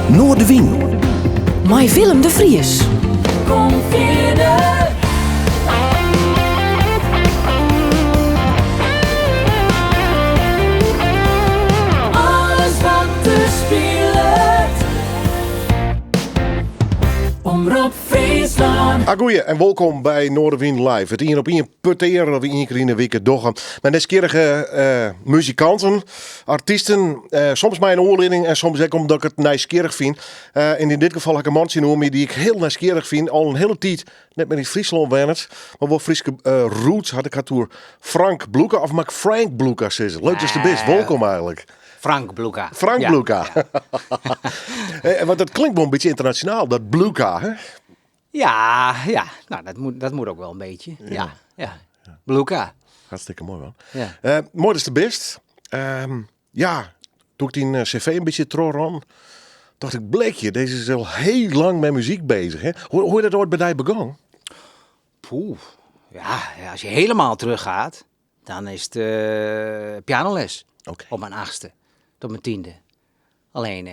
Noardewyn. Mei Willem de Vries. Kom fierder. Alles wat der spilet. Omrop Fryslân. Agoeie en wolkom by Noardewyn Live. It ien op ien petear dat we ien kear yn de wike dogge. Mei nijsgjirrige eh, muzikanten, artysten, eh, soms mei in oanlieding en soms ek omdat ik it nijsgjirrich fyn. Eh, en yn dit gefal ha ik in man tsjinoer my dy't ik hiel nijsgjirrich fyn. Al in hiele tiid net mear yn Fryslân wennet, mar wol Fryske eh, roots hat. Ik ha it oer Frank Bloeka, of moat ik Frank Bloeka sizze? Leuk datst der bist, wolkom eigentlik. Frank Bloeka. Frank Ja. Bloeka. Eh, Want dat klinkt wol in bytsje ynternasjonaal, dat Bloeka. Hè? Ja, ja. Nou, dat moet ook wel een beetje. Ja, ja. Bloeka. Hartstikke moai, man. Ja. Eh, moai datst der bist. Ja, doe't ik dyn cv in bytsje trochrûn, tocht ik, blikje, dizze is al hiel lang mei muzyk beuzich. Hè? Hoe is dat oait by dy begûn? Poeh. Ja, ja, als je helemaal teruggaat, dan is het pianoles. Oké. Op mijn achtste tot mijn tiende. Alleen,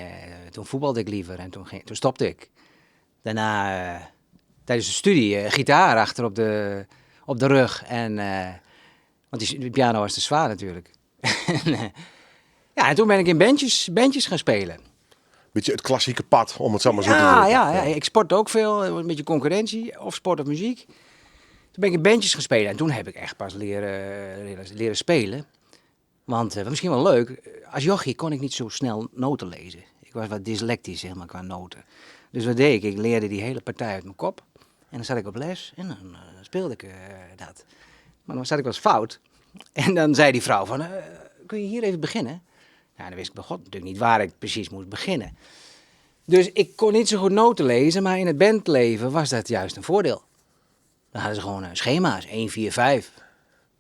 toen voetbalde ik liever en toen stopte ik. Daarna, tijdens de studie, gitaar achter op de rug. En, want die piano was te zwaar natuurlijk. En, ja, en toen ben ik in bandjes gaan spelen. Bytsje it klassike pad, om it sa mar sa te Ja, drukken. ja, ja, ik sport ook veel, een beetje concurrentie, of sport of muziek. Toen ben ik in bandjes gaan spelen en toen heb ik echt pas leren spelen. Want misschien wel leuk, als jochie kon ik niet zo snel noten lezen. Ik was wat dyslectisch, zeg maar, qua noten. Dus wat deed ik? Ik leerde die hele partij uit mijn kop. En dan zat ik op les en dan speelde ik dat. Maar dan zat ik wel eens fout. En dan zei die vrouw van, kun je hier even beginnen? Nou, dan wist ik bij God natuurlijk niet waar ik precies moest beginnen. Dus ik kon niet zo goed noten lezen, maar in het bandleven was dat juist een voordeel. Dan hadden ze gewoon schema's, 1, 4, 5.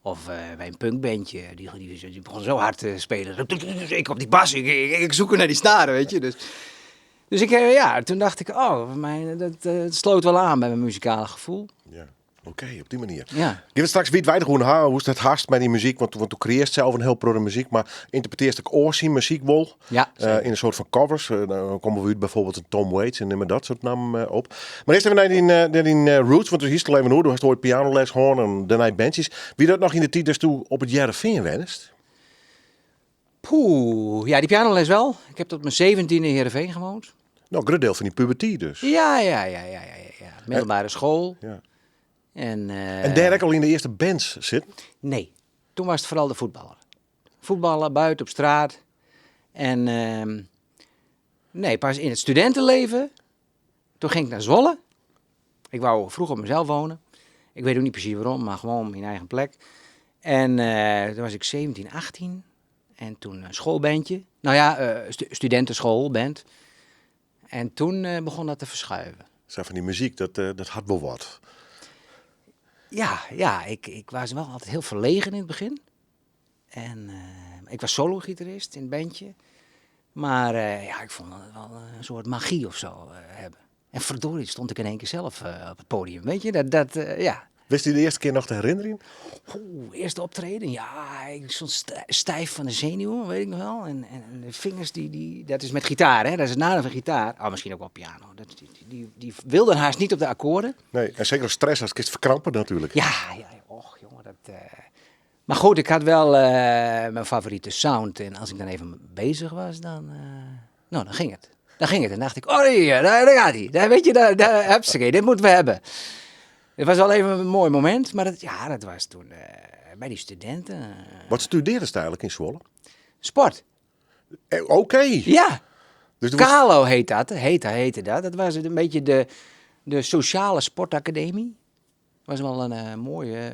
Of bij een punkbandje, die begon zo hard te spelen. Ik op die bas, ik zoek naar die snaren, weet je. Dus toen dacht ik, oh, dat sloot wel aan bij mijn muzikale gevoel. Ja, oké, op die manier. Ja. Ik wil straks wit weinig hoe hoe is dat haast met die muziek, want du creëert zelf een heel protte muziek, maar interpreteert ook oars muziek wel. Ja, zeker. In een soort van covers. Dan komen we uit bijvoorbeeld een Tom Waits en nemen dat soort namen op. Maar eerst even naar die roots, want du hiest al even hoe, du hast ooit pianoles gehad en daarna bandjes. Wie dat noch yn de tiid datsto op it Hearrenfean wennest? Poeh, ja, die pianoles wel. Ik heb tot mijn 17e in Heerenveen gewoond. Nou, groot deel van die puberteit dus. Ja, ja, ja, ja, ja, ja, ja. Middelbare school. Ja. En En daar ook al in de eerste bands zit? Nee, toen was het vooral de voetballer. Voetballen, buiten op straat. En nee, pas in het studentenleven. Toen ging ik naar Zwolle. Ik wou vroeg op mezelf wonen. Ik weet ook niet precies waarom, maar gewoon mijn eigen plek. En toen was ik 17, 18. En toen een schoolbandje. Nou ja, studentenschoolband. En toen begon dat te verschuiven. Zo van die muziek, dat had wel wat. Ja, ja, ik was wel altijd heel verlegen in het begin. En ik was solo-gitarist in het bandje. Maar ik vond het wel een soort magie of zo hebben. En verdorie stond ik in één keer zelf op het podium, weet je? Dat, dat ja. Wist u de eerste keer nog te herinneren? Oeh, eerste optreden? Ja, ik stond stijf van de zenuwen, weet ik nog wel. En de vingers, die, dat is met gitaar, hè? Dat is het nadeel van gitaar. Oh, misschien ook wel piano. Die wilden haast niet op de akkoorden. Nee, en zeker als stress, als het verkrampen natuurlijk. Ja, ja, ja, och, jongen, dat. Maar goed, ik had wel mijn favoriete sound. En als ik dan even bezig was, dan ging het. Dan ging het. En dacht ik, oh, hier, daar gaat hij. Daar, weet je, daar, daar, hupsakee, dit moeten we hebben. Het was wel even een mooi moment, maar dat was toen bij die studenten. Wat studeerde ze eigenlijk in Zwolle? Sport. Oké. Ja. Dus er was Kalo heet dat, heette dat. Dat was een beetje de sociale sportacademie. Dat was wel een mooie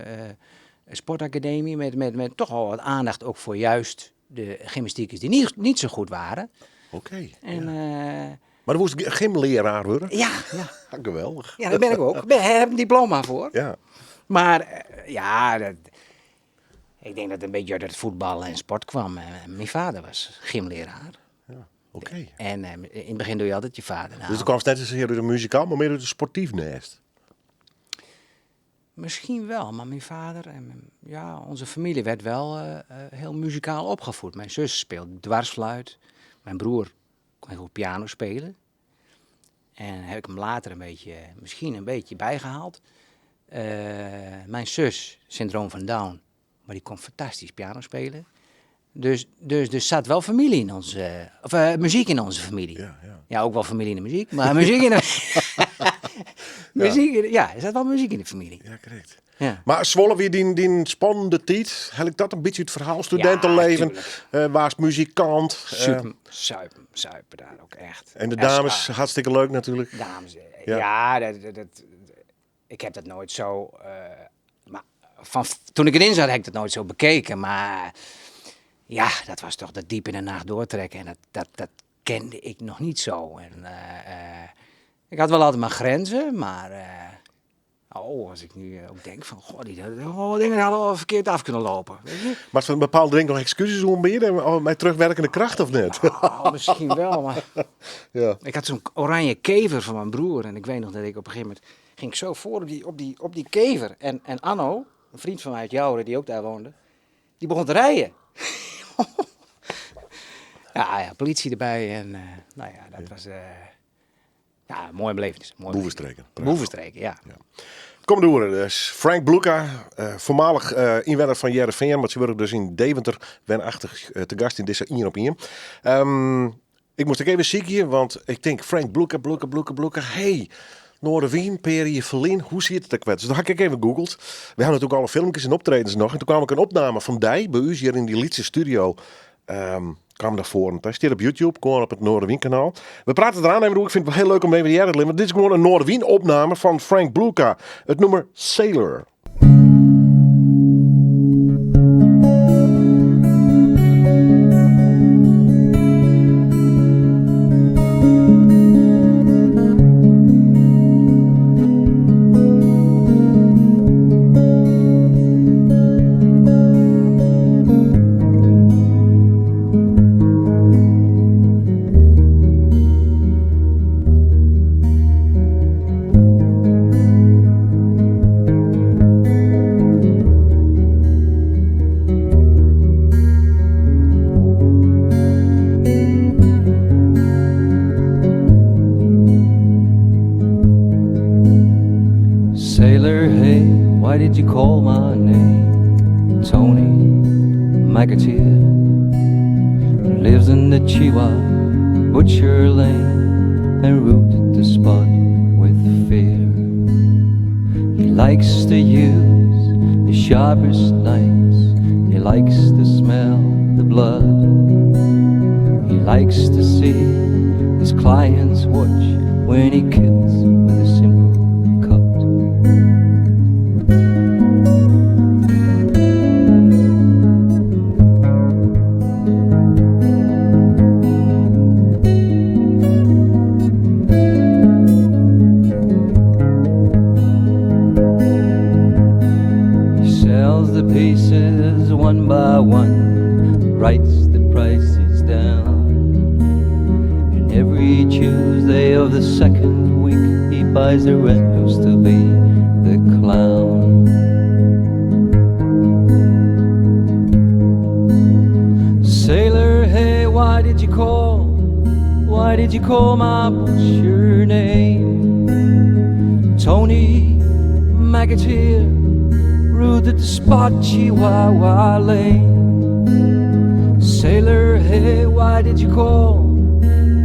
sportacademie met toch al wat aandacht ook voor juist de gymnastiekers die niet zo goed waren. Oké, ja. Maar dan moest ik gymleraar worden? Ja, ja. Ja, geweldig. Ja, dat ben ik ook. Ik heb een diploma voor. Ja. Maar ja, dat, ik denk dat het een beetje uit het voetbal en sport kwam. Mijn vader was gymleraar. Ja, oké. En in het begin doe je altijd je vader. Nou. Dus toen kwam het net zozeer door de muzikaal, maar meer door de sportief nest. Misschien wel, maar mijn vader en mijn, ja, onze familie werd wel heel muzikaal opgevoed. Mijn zus speelt dwarsfluit, mijn broer Kon heel goed piano spelen. En heb ik hem later een beetje, misschien een beetje bijgehaald. Mijn zus, syndroom van Down, maar die kon fantastisch piano spelen. Dus er zat wel familie in onze, of muziek in onze familie. Ja, ook wel familie in de muziek, maar muziek in de muziek in, ja, er zat wel muziek in de familie. Ja, correct. Ja. Maar Zwolle weer die spannende tijd. Heb ik dat een beetje het verhaal? Studentenleven, Ja, tuurlijk. was muzikant. Super, suipen, suipen daar ook echt. En de SK. dames, hartstikke leuk natuurlijk. Dames, Ja. ja, ik heb dat nooit zo... maar van, toen ik erin zat, heb ik dat nooit zo bekeken. Maar ja, dat was toch dat diep in de nacht doortrekken. En dat kende ik nog niet zo. En ik had wel altijd mijn grenzen, maar... Oh, als ik nu ook denk van, goh, die dingen hadden wel verkeerd af kunnen lopen. Weet je? Maar van een bepaalde ding nog excuses om meer en oh, met terugwerkende kracht of net? Oh, misschien wel, maar Ja. Ik had zo'n oranje kever van mijn broer en ik weet nog dat ik op een gegeven moment ging ik zo voor op die kever. En Anno, een vriend van mij uit Jouren die ook daar woonde, die begon te rijden. Ja, ja, politie erbij en nou ja, dat was ja, mooie belevenis. Mooie Boevenstreken. belevenis. Boevenstreken, ja. Ja. Kom door, dus Frank Bloeka, voormalig inwoner van Hearrenfean, maar ze worden dus in Deventer wenachtig te gast in deze 1 op 1. Ik moest ook even ziek hier, want ik denk Frank Bloeka, Bloeka, Bloeka, Bloeka, hey, Noardewyn, Perje, Verlien, hoe ziet het er kwijt? Dus daar heb ik even gegoogeld. We hebben natuurlijk alle filmpjes en optredens nog. En toen kwam ik een opname van Dij, bij u hier in die Lietse studio. Kwam daarvoor. Want hij staat op YouTube, gewoon op het Noardewyn kanaal. We praten eraan even, ik vind het wel heel leuk om even die te leren. Want dit is gewoon een Noardewyn opname van Frank Bloeka. Het nummer Sailor. Sailor, hey, why did you call my name? Tony McAteer lives in the Chihuahua Butcher Lane and rooted the spot with fear. He likes to use the sharpest knives. He likes to smell the blood. He likes to see his clients watch when he kills with a simple cut. He sells the pieces one by one, writes the prices down. And every Tuesday of the second week, he buys a red nose to be the clown. Sailor, hey, why did you call? Why did you call my butcher name? Tony McAteer, rooted the spot Chihuahua Lane. Sailor, hey, why did you call?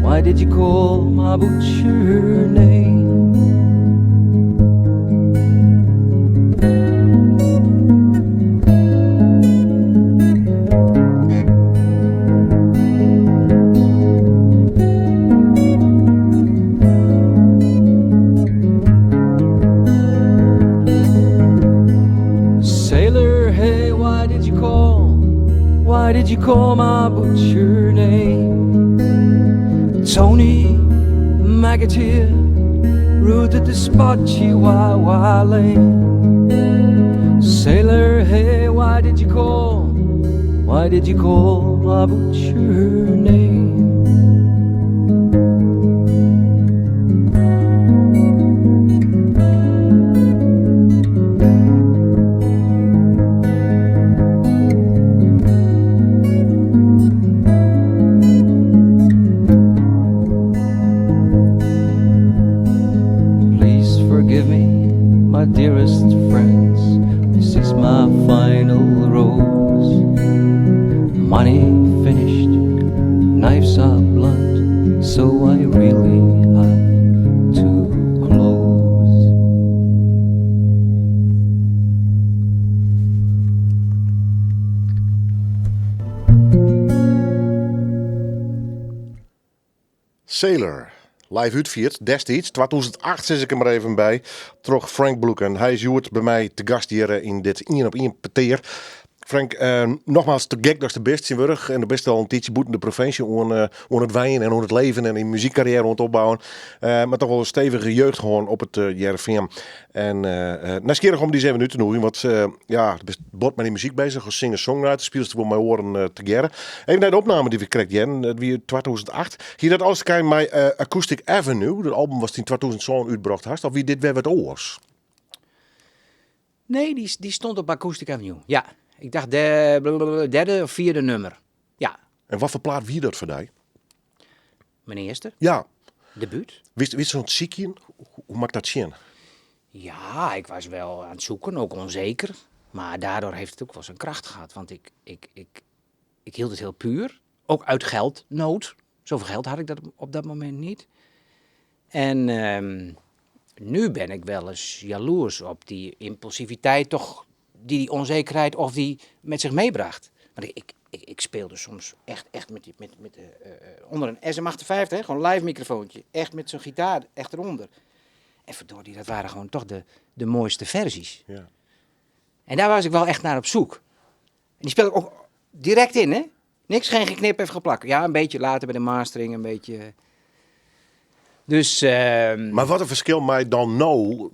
Why did you call my butcher name? Sailor, hey, why did you call? Why did you call my butcher name? Tony McAteer, rooted the spot Chihuahua Lane. Sailor, hey, why did you call? Why did you call my butcher name? dearest friends, this is my final rose. Money finished, knives are blunt, so I really have to close. Sailor, live útfierd, destiids, 2008 sis ik der mar even by, troch Frank Bloeken. Hy is hjoed by my te gast hjir yn dit ien op ien petear. Frank, nogmaals te gek datst der bist tsjintwurdich. En do bist al in tiidsje bûten de provinsje oan, oan it wenjen en oan it leven en dyn muzykkarriêre oan it opbouwen. Mar toch wol in stevige jeugd hân op it Hearrenfean. En nijsgjirrich om dy ris even út te nûgjen, want ja, do bist bot mei dy muzyk beuzich as singer-songwriter, spylest wol mei oaren tegearre. Even nei de opname dy't we krekt hearden, dat wie 2008. Hie dat alles te krijen mei Acoustic Avenue, dat album watst yn 2007 útbrocht hast, of wie dit wer wat oars? Nee, dy stond op Acoustic Avenue. Ja, ik dacht de derde of vierde nummer. Ja. En wat foar plaat wie dat foar dy? Myn earste. Ja. Debuut. Wiest oan it sykjen? Hoe moat ik dat sjen? Ja, ik was wel aan het zoeken, ook onzeker. Maar daardoor heeft het ook wel zijn kracht gehad. Want ik hield het heel puur. Ook uit geldnood. Zoveel geld had ik dat op dat moment niet. En nu ben ik wel eens jaloers op die impulsiviteit toch, die die onzekerheid of die met zich meebracht. Want ik speelde soms echt met onder een SM58, hè, gewoon live microfoontje. Echt met zo'n gitaar echt eronder. En verdorie, dat waren gewoon toch de mooiste versies. En daar was ik wel echt naar op zoek. En die speel ik ook direct in, hè? Niks, geen geknip en geplakt. Ja, een beetje later bij de mastering, een beetje. Dus, Maar wat in ferskil mei dan no?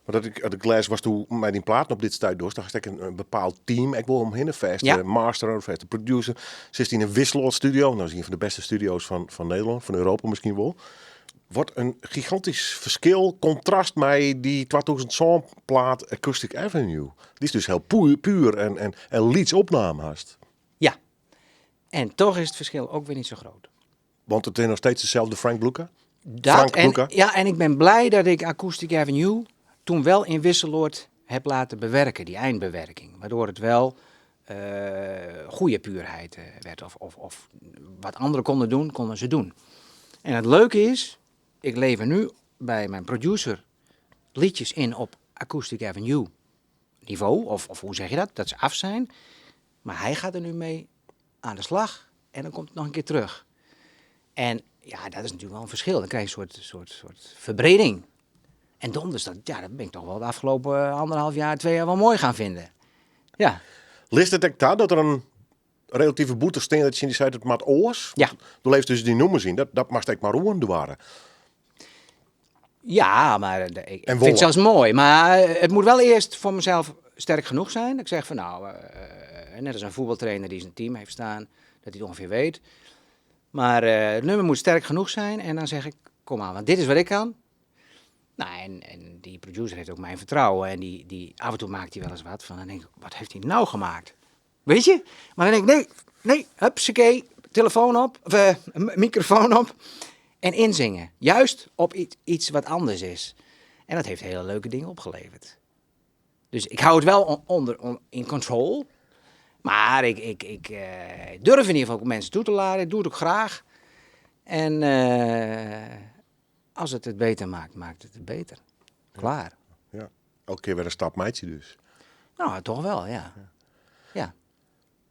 Want dat ik lês was toen mei dyn platen op dit stuit dochst, dan hast ek in bepaald team. Ik wol omhinne, fêste master, fêste producer. Sitst yn in Wisseloord studio, nou is ien fan de bêste studio's fan Nederlân, fan Europa miskien wol. Wat in gigantysk ferskil, kontrast mei dy 2007 plaat Acoustic Avenue. Dy is dus hiel puer en lyts opnaam hast. Ja, en toch is het verschil ook weer niet zo groot. Want it is noch steeds deselde Frank Bloeke? Dat Frank en, Bloeke. ja, en ik ben blij dat ik Acoustic Avenue toen wel in Wisseloord heb laten bewerken, die eindbewerking. Waardoor het wel goede puurheid werd. Of wat anderen konden doen, konden ze doen. En het leuke is, ik lever nu bij mijn producer liedjes in op Acoustic Avenue niveau. Of hoe zeg je dat? Dat ze af zijn. Maar hij gaat er nu mee aan de slag en dan komt het nog een keer terug. En ja, dat is natuurlijk wel een verschil. Dan krijg je een soort verbreding. En donders, dat, ja, dat ben ik toch wel de afgelopen anderhalf jaar, 2 jaar wel mooi gaan vinden. Ja. Ligt it ek ta dat der in relative boete stean dat tsjin dy seit it moat oars? Ja. Do leverest dus dy nûmers yn, dat moatst ek mar oandoare. Ja, maar ik En vind het wolle. zelfs mooi. Maar het moet wel eerst voor mezelf sterk genoeg zijn. Dat ik zeg van nou, net als een voetbaltrainer die zijn team heeft staan, dat hij het ongeveer weet. Maar het nummer moet sterk genoeg zijn en dan zeg ik, kom aan, want dit is wat ik kan. Nou, en die producer heeft ook mijn vertrouwen en af en toe maakt hij wel eens wat van, dan denk ik, wat heeft hij nou gemaakt? Weet je? Maar dan denk ik, nee, nee, hupsakee, telefoon op, of microfoon op en inzingen. Juist op iets wat anders is. En dat heeft hele leuke dingen opgeleverd. Dus ik hou het wel in control. Maar ik durf in ieder geval ook mensen toe te laten. Ik doe het ook graag. En als het het beter maakt, maakt het het beter. Klaar. Ja. Elke keer weer in stap meitsje dus. Nou, toch wel, ja. Ja.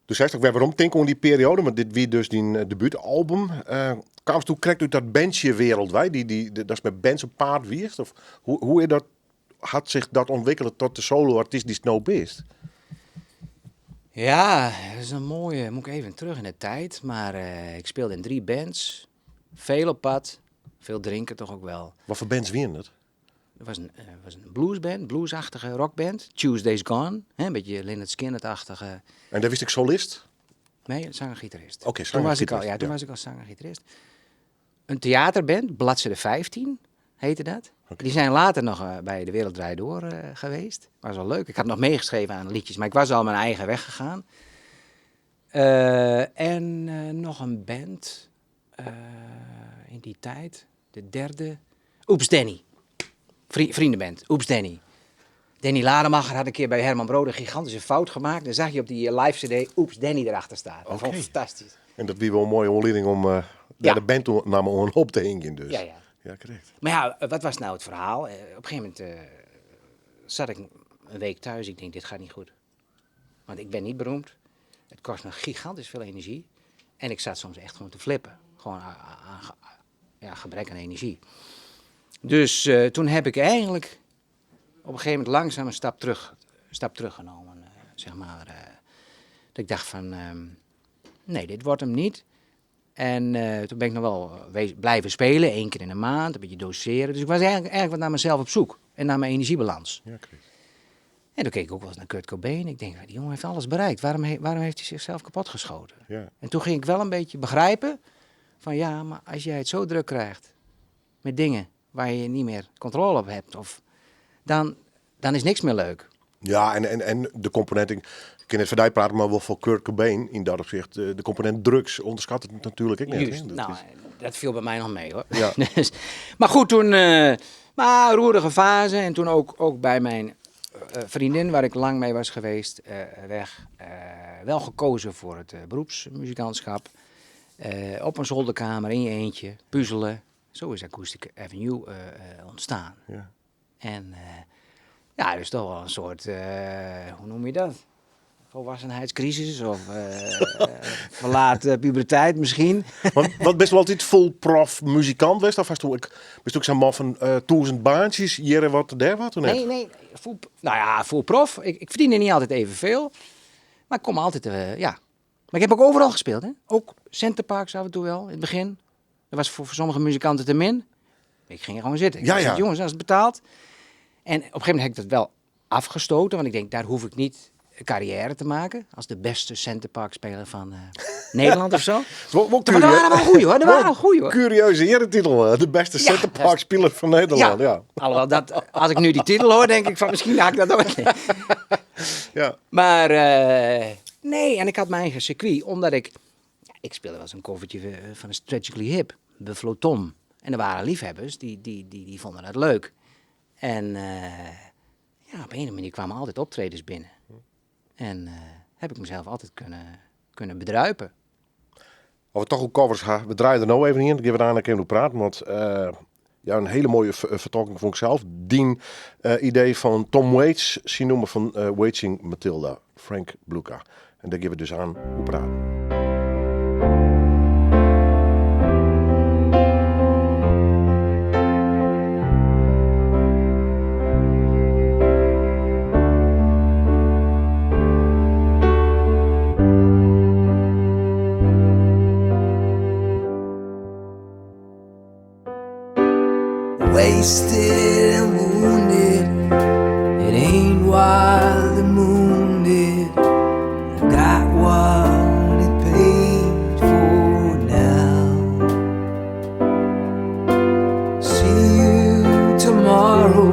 Dus seist ek wer weromtinke oan dy perioade, want dit wie dus dyn debuutalbum. Kaamst doe krekt út dat bandje wereldwijd, dat is met bands op paad wiest? Of hoe is dat, hat sich dat ûntwikkele ta de solo-artyst dy'tst no bist? Ja, dat is een mooie. Moet ik even terug in de tijd. Maar ik speelde in 3 bands. Veel op pad. Veel drinken toch ook wel. Wat voor bands waren dat? Het was een bluesband, bluesachtige rockband. Tuesday's Gone, hè, een beetje Lynyrd Skynyrd-achtige. En daar wiest ek solist? Nee, zanger-gitarist. Oké, Toen was ik al, zanger-gitarist, ja, toen ja. was ik al zanger-gitarist. Een theaterband, Bladzijde 15 heette dat. Die zijn later nog bij De Wereld Draait Door geweest. Was wel leuk. Ik had nog meegeschreven aan liedjes, maar ik was al mijn eigen weg gegaan. En nog een band in die tijd. De derde. Oeps Danny. Vriendenband. Oeps Danny. Danny Lademacher had een keer bij Herman Brood een gigantische fout gemaakt. Dan zag je op die live cd, oeps, Danny erachter staan. Dat vond ik fantastisch. En dat wie wel een mooie aanleiding om daar de band naar me op te hingen dus. Ja, ja. Ja, correct. Maar ja, wat was nou het verhaal? Op een gegeven moment zat ik een week thuis. Ik denk, dit gaat niet goed. Want ik ben niet beroemd. Het kost me gigantisch veel energie. En ik zat soms echt gewoon te flippen. Gewoon aan gebrek aan energie. Dus toen heb ik eigenlijk op een gegeven moment langzaam een stap teruggenomen. Dat ik dacht van, nee, dit wordt hem niet. En toen ben ik nog wel blijven spelen, 1 keer in de maand, een beetje doseren. Dus ik was eigenlijk wat naar mezelf op zoek en naar mijn energiebalans. Ja, correct. En toen keek ik ook wel eens naar Kurt Cobain. Ik denk, die jongen heeft alles bereikt. Waarom heeft hij zichzelf kapotgeschoten? Ja. En toen ging ik wel een beetje begrijpen van ja, maar als jij het zo druk krijgt met dingen waar je niet meer controle op hebt, of, dan is niks meer leuk. Ja, en de component, ik ken het van praten, maar wel voor Kurt Cobain in dat opzicht. De component drugs onderschat het natuurlijk ook net. Juist, hè? Dat nou, is dat viel bij mij nog mee hoor. Ja. Dus, maar goed, toen, maar roerige fase en toen ook bij mijn vriendin, waar ik lang mee was geweest, weg. Wel gekozen voor het beroepsmuzikantschap. Op een zolderkamer in je eentje, puzzelen. Zo is Acoustic Avenue ontstaan. Ja. En ja, dus toch wel een soort, hoe noem je dat? Volwassenheidscrisis of verlaat puberteit misschien. Want wat best wel altijd vol prof muzikant was, of was toen ik, best ook zo'n man van 1000 baantjes, hier en wat, daar wat toen net? Nee, nee, vol, nou ja, vol prof. Ik verdiende niet altijd evenveel, maar ik kom altijd, ja. Maar ik heb ook overal gespeeld, hè? Ook Center Parcs af en toe wel, in het begin. Dat was voor sommige muzikanten te min. Ik ging er gewoon zitten. Ik zei, jongens, als het betaald. En op een gegeven moment heb ik dat wel afgestoten, want ik denk, daar hoef ik niet carrière te maken. Als de beste Center Park speler van Nederland of zo. Wel Maar er waren wel goeie, hoor. Er waren wel goeie, hoor. Curieuze eretitel, de beste Center Park speler van Nederland. Ja. Alhoewel, dat, als ik nu die titel hoor, denk ik van misschien haak ik dat ook niet. Ja. Maar nee, en ik had mijn eigen circuit, omdat ik... Ja, ik speelde wel eens een koffertje van een Tragically Hip, Buffalo Tom. En er waren liefhebbers, die vonden dat leuk. En ja, op een of andere manier kwamen altijd optredens binnen. En heb ik mezelf altijd kunnen bedruipen. Of we toch ook covers gaan, we draaien er nou even in. Dan gaan we daarna even praten, want ja, een hele mooie vertolking vond ik zelf. Dien idee van Tom Waits, zien noemen van Waltzing Matilda, Frank Bluka. En daar gaan we dus aan hoe praten. Wasted and wounded, it ain't what the moon did. I've got what it paid for now. See you tomorrow.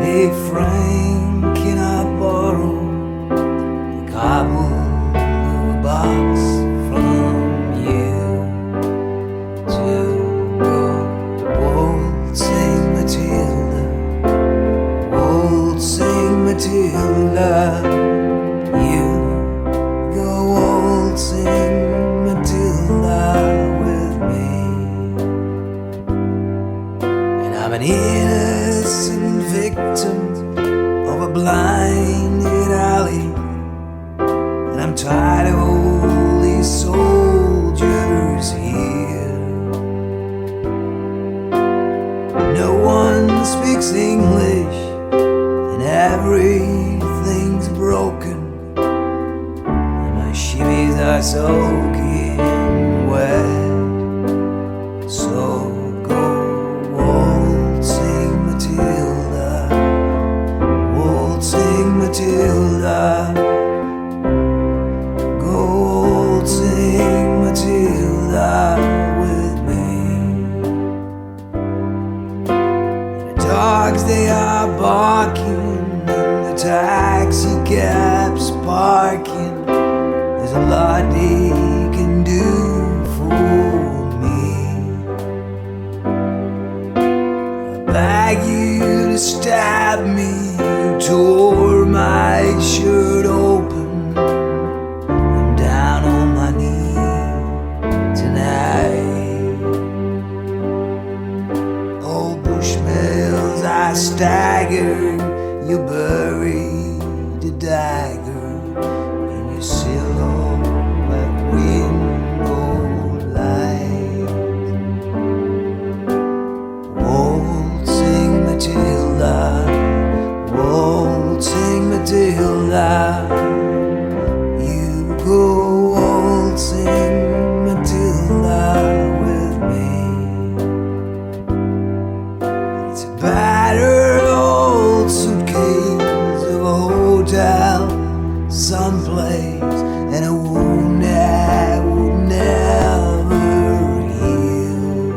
Hey Frank, can I borrow the cobble of a box from you to go waltzing Matilda, waltzing Matilda, you go waltzing Matilda with me. And I'm an innocent victim of a blinded alley, and I'm tired of all these soldiers here. No one speaks English, and everything's broken, and my shimmies are soaking wet. So go waltzing Matilda, waltzing Matilda, go waltzing Matilda with me. The dogs, they are barking, and the taxi cabs parking. There's a lot they can do for me. I beg you to stab me, you tore my shirt open. I'm down on my knee tonight. Oh, Bushmills, I stagger. You buried a dagger in your silhouette window light. Waltzing Matilda, waltzing Matilda, you go waltzing Matilda with me. It's a battered old suitcase of a hotel someplace, and a wound that would never heal.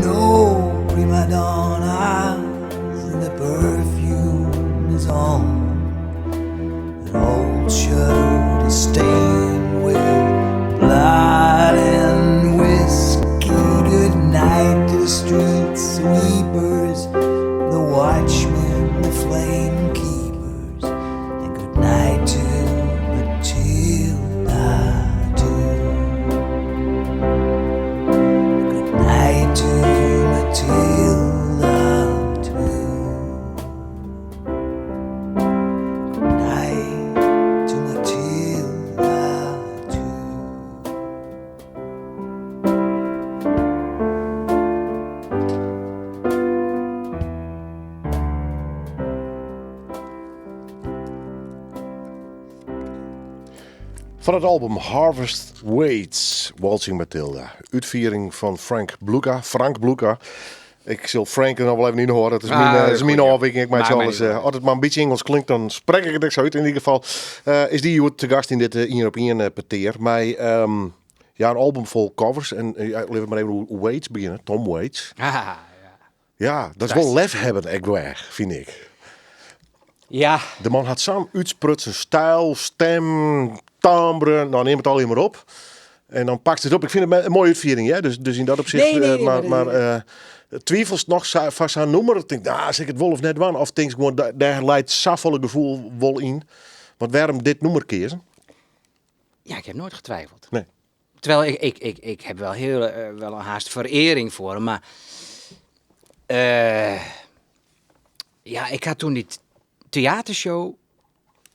No prima donnas, and the perfume is on. An old shirt is stained with blood and whiskey. Good night to the street sweepers, the watchmen, the flame keepers, and good night to Matilda too. Good night to Matilda too. Good night to Matilda too. Fan it album Harvest Waits, Waltzing Matilda. Útfiering fan Frank Bluka. Frank Bluka. Ik sil Frank der noch wol even yn hâlde. Dat is myn, Ah, dat is myn goed, ja. ôfwiking. Ik meitsje Makket alles. my net út. As it mar in bytsje Ingelsk klinkt, dan sprek ik it ek sa út. Yn ieder gefal is dy hjoed te gast yn dit ien op ien petear. Mei ja, in album fol covers. En ja, litte we mar even oer Waits begjinne. Tom Waits. Ah, ja. Ja, dat is wol lef hawwen ek wer, fyn ik. Ja. De man hat sa'n útsprutsen styl, stim, timbre. No, nim it allegear mar op. En dan pakst it op. Ik fyn it in moaie útfiering, hè? Dus yn dat opsicht. Nee, nee, nee, mar mar twivelst noch sa, foar sa'n nûmer? Tink, nou, sil ik it wol of net dwaan? Of tinkst gewoan, dêr leit safolle gefoel wol yn. Want wêrom dit nûmer keazen? Ja, ik heb nooit getwijfeld. Nee. Terwijl ik heb wel heel, wel een haast verering voor hem, maar ja, ik had toen die theatershow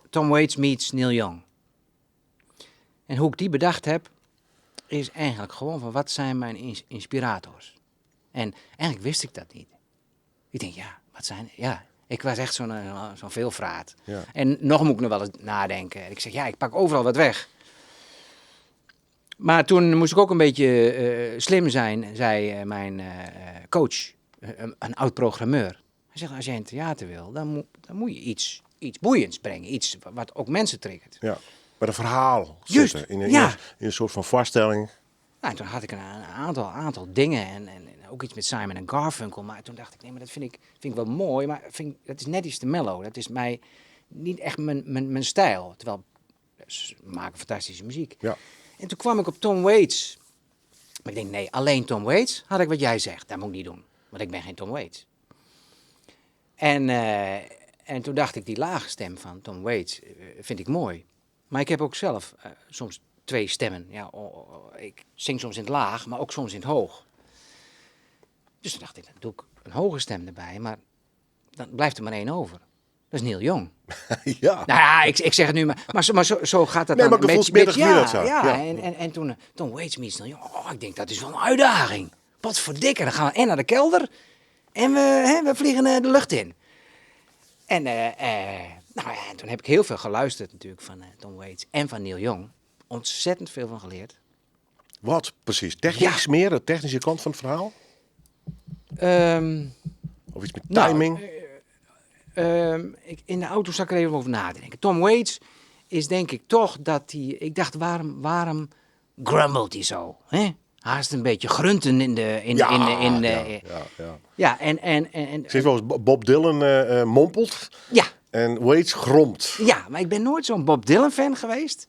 Tom Waits meets Neil Young. En hoe ik die bedacht heb, is eigenlijk gewoon van wat zijn mijn inspirators? En eigenlijk wist ik dat niet. Ik denk, ja, wat zijn... Ja, ik was echt zo'n veelvraat. En nog moet ik nog wel eens nadenken. En ik zeg, ja, ik pak overal wat weg. Maar toen moest ik ook een beetje slim zijn, zei mijn coach, een oud programmeur. Hij zegt, als jij in het theater wil, dan moet je iets boeiends brengen. Iets wat ook mensen triggert. Ja, bij een verhaal zitten. In een soort van vaststelling. Nou, en toen had ik een aantal dingen en ook iets met Simon en Garfunkel. Maar toen dacht ik, nee, maar dat vind ik wel mooi, maar dat is net iets te mellow. Dat is mij niet echt mijn stijl. Terwijl ze maken fantastische muziek. En toen kwam ik op Tom Waits. Maar ik denk, nee, alleen Tom Waits had ik wat jij zegt. Dat moet ik niet doen, want ik ben geen Tom Waits. En toen dacht ik, die lage stem van Tom Waits vind ik mooi. Maar ik heb ook zelf soms twee stemmen. Ja, ik zing soms in het laag, maar ook soms in het hoog. Dus toen dacht ik, dan doe ik een hoge stem erbij, maar dan blijft er maar één over. Dat is Neil Young. Nou ja, ik zeg het nu, maar zo gaat dat Nee, dan maar gevoelsmatig met wie dat zo. ja, en toen Tom Waits meets Neil Young. Oh, ik denk, dat is wel een uitdaging. Wat verdikke, dan gaan we en naar de kelder en we vliegen de lucht in. En toen heb ik heel veel geluisterd natuurlijk van Tom Waits en van Neil Young. Ontzettend veel van geleerd. Wat precies? Technisch meer, de technische kant van het verhaal? Of iets met timing? In de auto zat ik er even over na te denken. Tom Waits is denk ik toch dat hij... Ik dacht, waarom grumbelt hij zo? Hè? Haast een beetje grunten in de... In, in de, in de, Ja, en, en, en, en Ik zie wel eens Bob Dylan mompelt. En Waits gromt. Ja, maar ik ben nooit zo'n Bob Dylan fan geweest.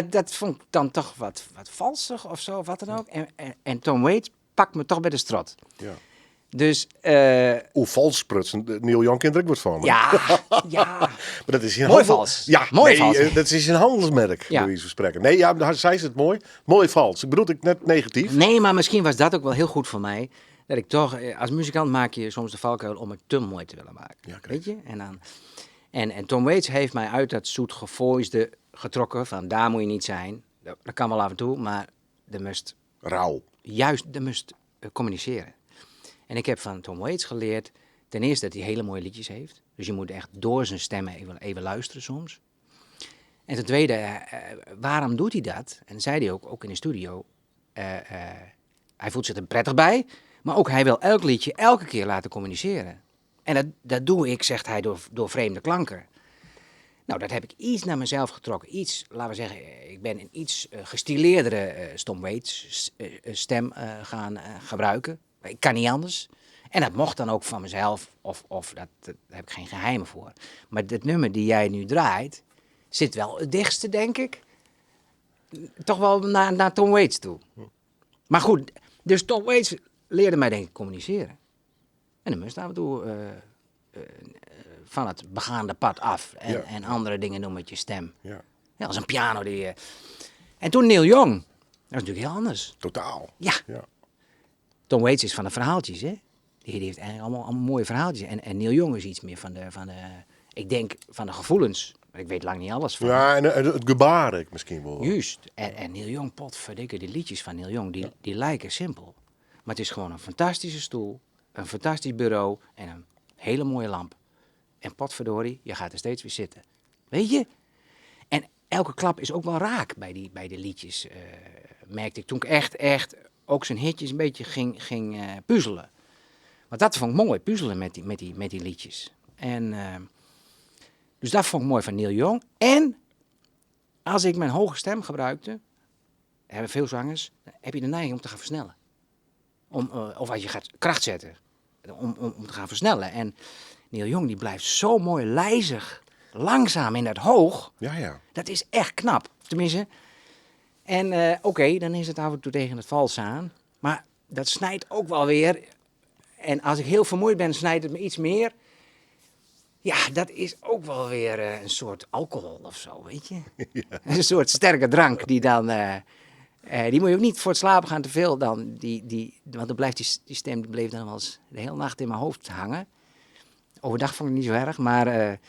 Dat vond ik dan toch wat valsig of zo, of wat dan ook. En Tom Waits pakt me toch bij de strot. Dus, eh, Oer vals sprutsen, Neil Young kin der ek wat fan. Ja, ja. Maar dat is een Mooi handel- vals. Ja, Mooi nee, vals. Dat is een handelsmerk, Ja. bij wijze van spreken. Nee, ja, daar zei ze het mooi. Mooi vals. Ik bedoel ik net negatief. Nee, maar misschien was dat ook wel heel goed voor mij. Dat ik toch, als muzikant maak je soms de valkuil om het te mooi te willen maken. Ja, correct. weet je? En, dan, en Tom Waits heeft mij uit dat zoet gevoisde getrokken van daar moet je niet zijn. Dat kan wel af en toe, maar er must Rauw. juist, er must communiceren. En ik heb van Tom Waits geleerd, ten eerste dat hij hele mooie liedjes heeft. Dus je moet echt door zijn stemmen even luisteren soms. En ten tweede, waarom doet hij dat? En zei hij ook in de studio, hij voelt zich er prettig bij, maar ook hij wil elk liedje elke keer laten communiceren. En dat doe ik, zegt hij, door vreemde klanken. Nou, dat heb ik iets naar mezelf getrokken. Iets, laten we zeggen, ik ben een iets gestileerdere Tom Waits stem gaan gebruiken. Ik kan niet anders. En dat mocht dan ook van mezelf, of dat, daar heb ik geen geheimen voor. Maar dit nummer die jij nu draait, zit wel het dichtste, denk ik, toch wel naar Tom Waits toe. Maar goed, dus Tom Waits leerde mij denk ik communiceren. En dan moest af en toe van het begaande pad af. En andere dingen doen met je stem. Ja, als een piano die... En toen Neil Young. Dat is natuurlijk heel anders. Totaal. Tom Waits is van de verhaaltjes, hè? Die heeft eigenlijk allemaal mooie verhaaltjes. En Neil Young is iets meer van de, ik denk van de gevoelens. Maar ik weet lang niet alles van. Ja, en het gebaar ik misschien wel. Juist. En Neil Young, potverdikke, die liedjes van Neil Young, die lijken simpel. Maar het is gewoon een fantastische stoel, een fantastisch bureau en een hele mooie lamp. En potverdorie, je gaat er steeds weer zitten. Weet je? En elke klap is ook wel raak bij die liedjes, merkte ik. Toen ik echt ook zijn hitjes een beetje ging puzzelen. Want dat vond ik mooi, puzzelen met die liedjes. En dus dat vond ik mooi van Neil Young. En als ik mijn hoge stem gebruikte, hebben veel zangers, dan heb je de neiging om te gaan versnellen. Of als je gaat kracht zetten, om te gaan versnellen. En Neil Young die blijft zo mooi lijzig, langzaam in dat hoog. Dat is echt knap, tenminste. En oké, dan is het af en toe tegen het vals aan. Maar dat snijdt ook wel weer. En als ik heel vermoeid ben, snijdt het me iets meer. Ja, dat is ook wel weer een soort alcohol of zo, weet je. Een soort sterke drank die dan... die moet je ook niet voor het slapen gaan te veel dan. Want dan blijft die stem die bleef dan wel eens de hele nacht in mijn hoofd hangen. Overdag vond ik het niet zo erg, maar...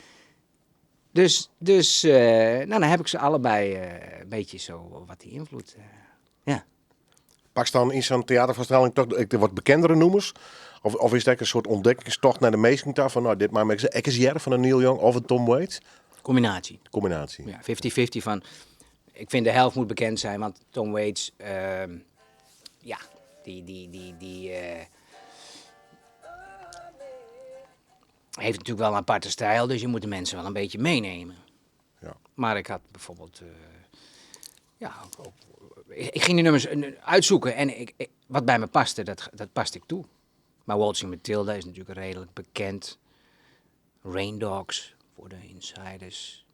Dus dan heb ik ze allebei een beetje zo wat die invloed. Ja. Pak dan in zo'n theatervoorstelling toch de wat bekendere noemers? Of is dat een soort ontdekkingstocht naar de meesten daar van, nou, dit maar met ze Ekkersjer van een Neil Young of een Tom Waits? Combinatie. Combinatie. Ja, 50-50 van, ik vind de helft moet bekend zijn, want Tom Waits, ja, die, die, die, die heeft natuurlijk wel een aparte stijl, dus je moet de mensen wel een beetje meenemen. Maar ik had bijvoorbeeld, ja, ook, ook, ik, ik ging de nummers uitzoeken en wat bij me paste, dat paste ik toe. Maar Waltzing Matilda is natuurlijk redelijk bekend. Rain Dogs voor de insiders.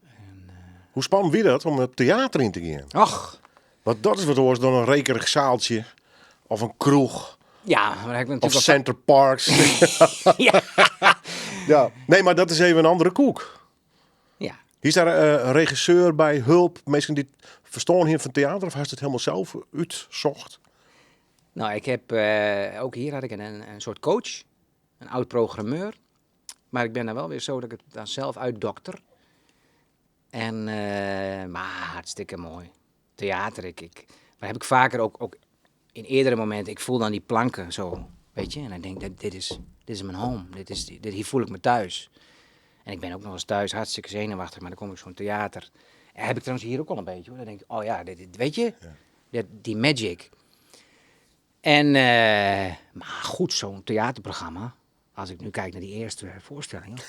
En Hoe spannend wie dat om het theater in te gaan? Och. Want dat is wat hoort dan een rekerig zaaltje of een kroeg. Ja, maar heb ik natuurlijk Of wel Center Parcs. Ja. Nee, maar dat is even een andere koek. Is daar een regisseur bij, hulp, mensen die verstaan hier van theater of has het helemaal zelf uitzocht? Nou, ik heb ook hier had ik een soort coach, een oud programmeur. Maar ik ben daar wel weer zo dat ik het dan zelf uitdokter. En maar hartstikke mooi. Theater, maar heb ik vaker ook in eerdere momenten, ik voel dan die planken zo, weet je. En dan denk ik, dit is mijn home, hier voel ik me thuis. En ik ben ook nog eens thuis hartstikke zenuwachtig, maar dan kom ik zo'n theater. En heb ik trouwens hier ook al een beetje, hoor. Dan denk ik, oh ja, dit, weet je, dit, die magic. En, maar goed, zo'n theaterprogramma. Als ik nu kijk naar die eerste voorstelling,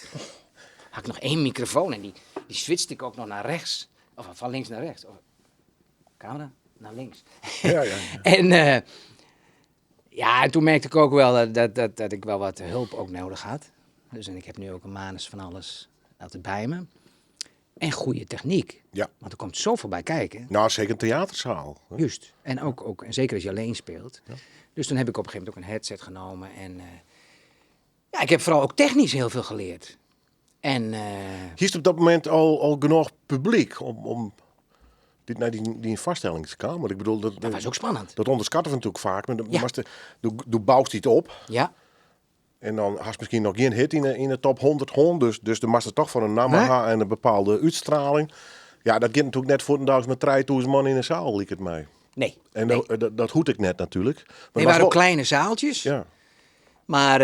had ik nog 1 microfoon en die switchte ik ook nog naar rechts. Of van links naar rechts. Of, camera, naar links. En toen merkte ik ook wel dat ik wel wat hulp ook nodig had. Dus en ik heb nu ook een manus van alles altijd bij me. En goede techniek. Ja. Want er komt zoveel bij kijken. Nou, zeker een theaterzaal. hè. Juist. En, ook, en zeker als je alleen speelt. Dus toen heb ik op een gegeven moment ook een headset genomen. En ja, ik heb vooral ook technisch heel veel geleerd. En Hier is op dat moment al genoeg publiek om dit naar die vaststellingskamer. Ik bedoel, dat was ook spannend. Dat onderschatten we natuurlijk vaak. Maar Ja. Du bouwt iets op. Ja. En dan had misschien nog geen hit in de top 100 hond. Dus de master toch van een naam Nee. en een bepaalde uitstraling. Ja, dat gaat natuurlijk net voor een duizend met 3000 man in de zaal, liep het mij. Nee. En nee. dat hoed ik net natuurlijk. Maar Nee, het was waren ook wel- kleine zaaltjes. Ja. Maar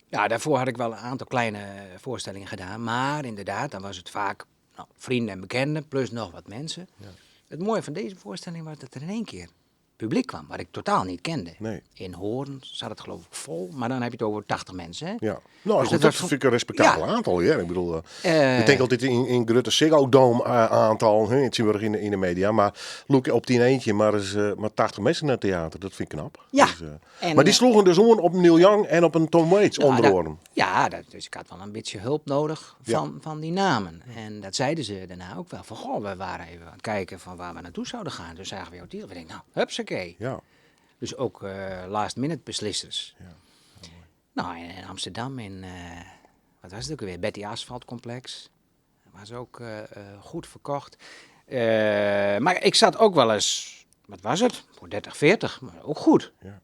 ja, daarvoor had ik wel een aantal kleine voorstellingen gedaan. Maar inderdaad, dan was het vaak vrienden en bekenden, plus nog wat mensen. Het mooie van deze voorstelling was dat er in één keer publiek kwam, wat ik totaal niet kende. Nee. In Hoorn zat het geloof ik vol, maar dan heb je het over 80 mensen. Hè? Ja. Nou, Dus goed, dat dat was vind ik een respectabel Ja. aantal. Ja. Ik bedoel, ik denk altijd in grote Ziggo Dome aantal, hè, het zien we in de media. Maar look, op die eentje maar eens maar 80 mensen naar het theater, dat vind ik knap. Ja. Dus, En, maar die sloegen dus om op Neil Young en op een Tom Waits Nou, onder oren. Ja, dus ik had wel een beetje hulp nodig Ja. van die namen. En dat zeiden ze daarna ook wel. Van, goh, we waren even aan het kijken van waar we naartoe zouden gaan. Toen zagen we jouw deal. We denken, nou, hupsakee. Ja. Dus ook last minute beslissers. Ja. Nou, in Amsterdam, in, wat was het ook alweer? Betty Asphalt Complex. Was ook goed verkocht. Maar ik zat ook wel eens, wat was het? Voor 30, 40, maar ook goed. Ja.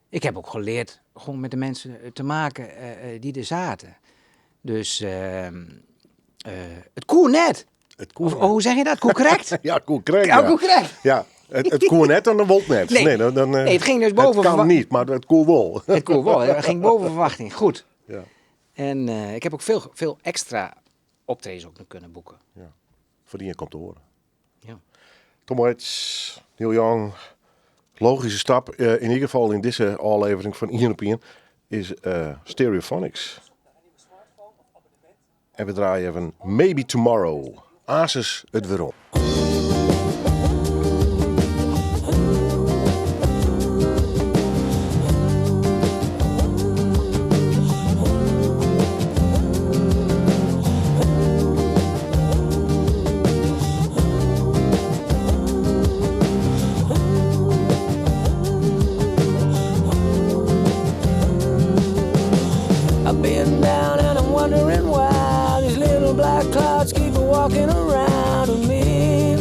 Ik heb ook geleerd gewoon met de mensen te maken die er zaten. Dus het koe net. Het koe Of, hoe zeg je dat? Koe correct? Ja, koe correct. Ja, Ja, koe correct. Ja, het koe net en de wold net. Nee. Nee, dan, Nee, het ging dus boven Het kan niet, maar het koe wel. Het koe wel. Het ging boven verwachting. Goed. Ja. En ik heb ook veel extra optredens ook nog kunnen boeken. Ja. Voor die je komt te horen. Ja. Tom Waits, Neil Young. Logische stap, in ieder geval in deze aflevering van 1 op 1, is Stereophonics. En we draaien even Maybe Tomorrow. Asus het weer om. I've been down and I'm wondering why these little black clouds keep walking around with me,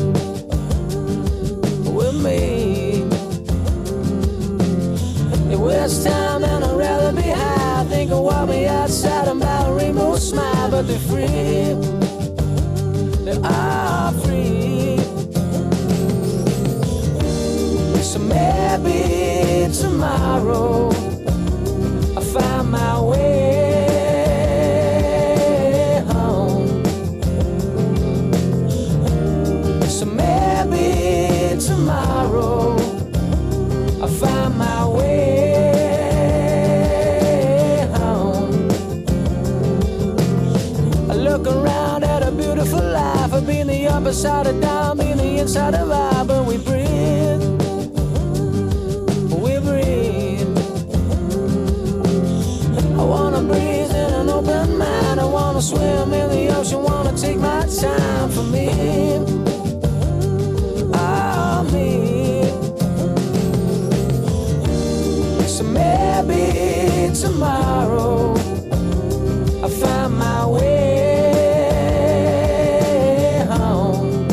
with me. It was time and I'd rather be high. Think of what me outside about a rainbow smile, but they're free. They are free. So maybe tomorrow I'll find my way home. So maybe tomorrow I'll find my way home. I look around at a beautiful life. I've been the upper side of down, been the inside of out, but we breathe. We breathe. I wanna breathe in an open mind. I wanna swim in the ocean. Wanna take my time for me. Oh, me. So maybe tomorrow I'll find my way home.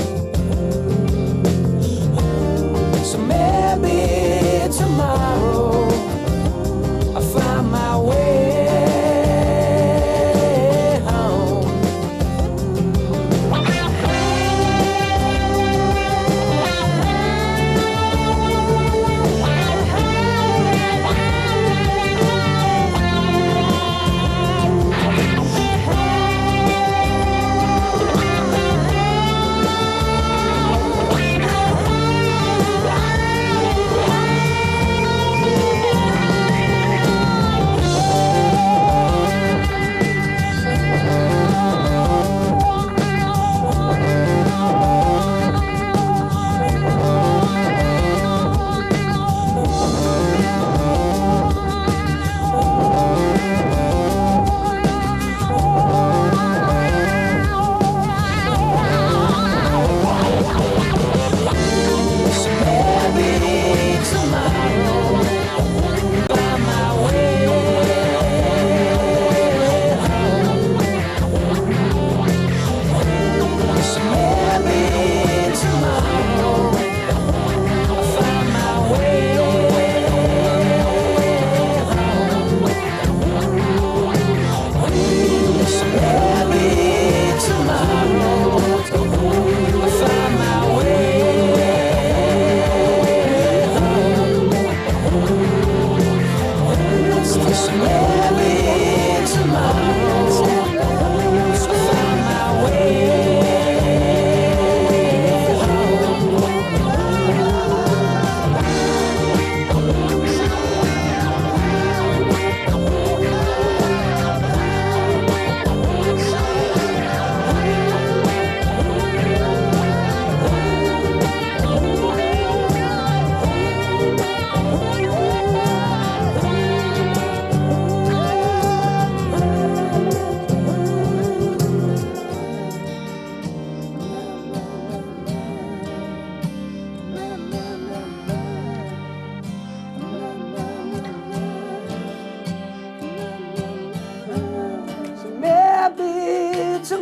So maybe tomorrow I'll find my way home.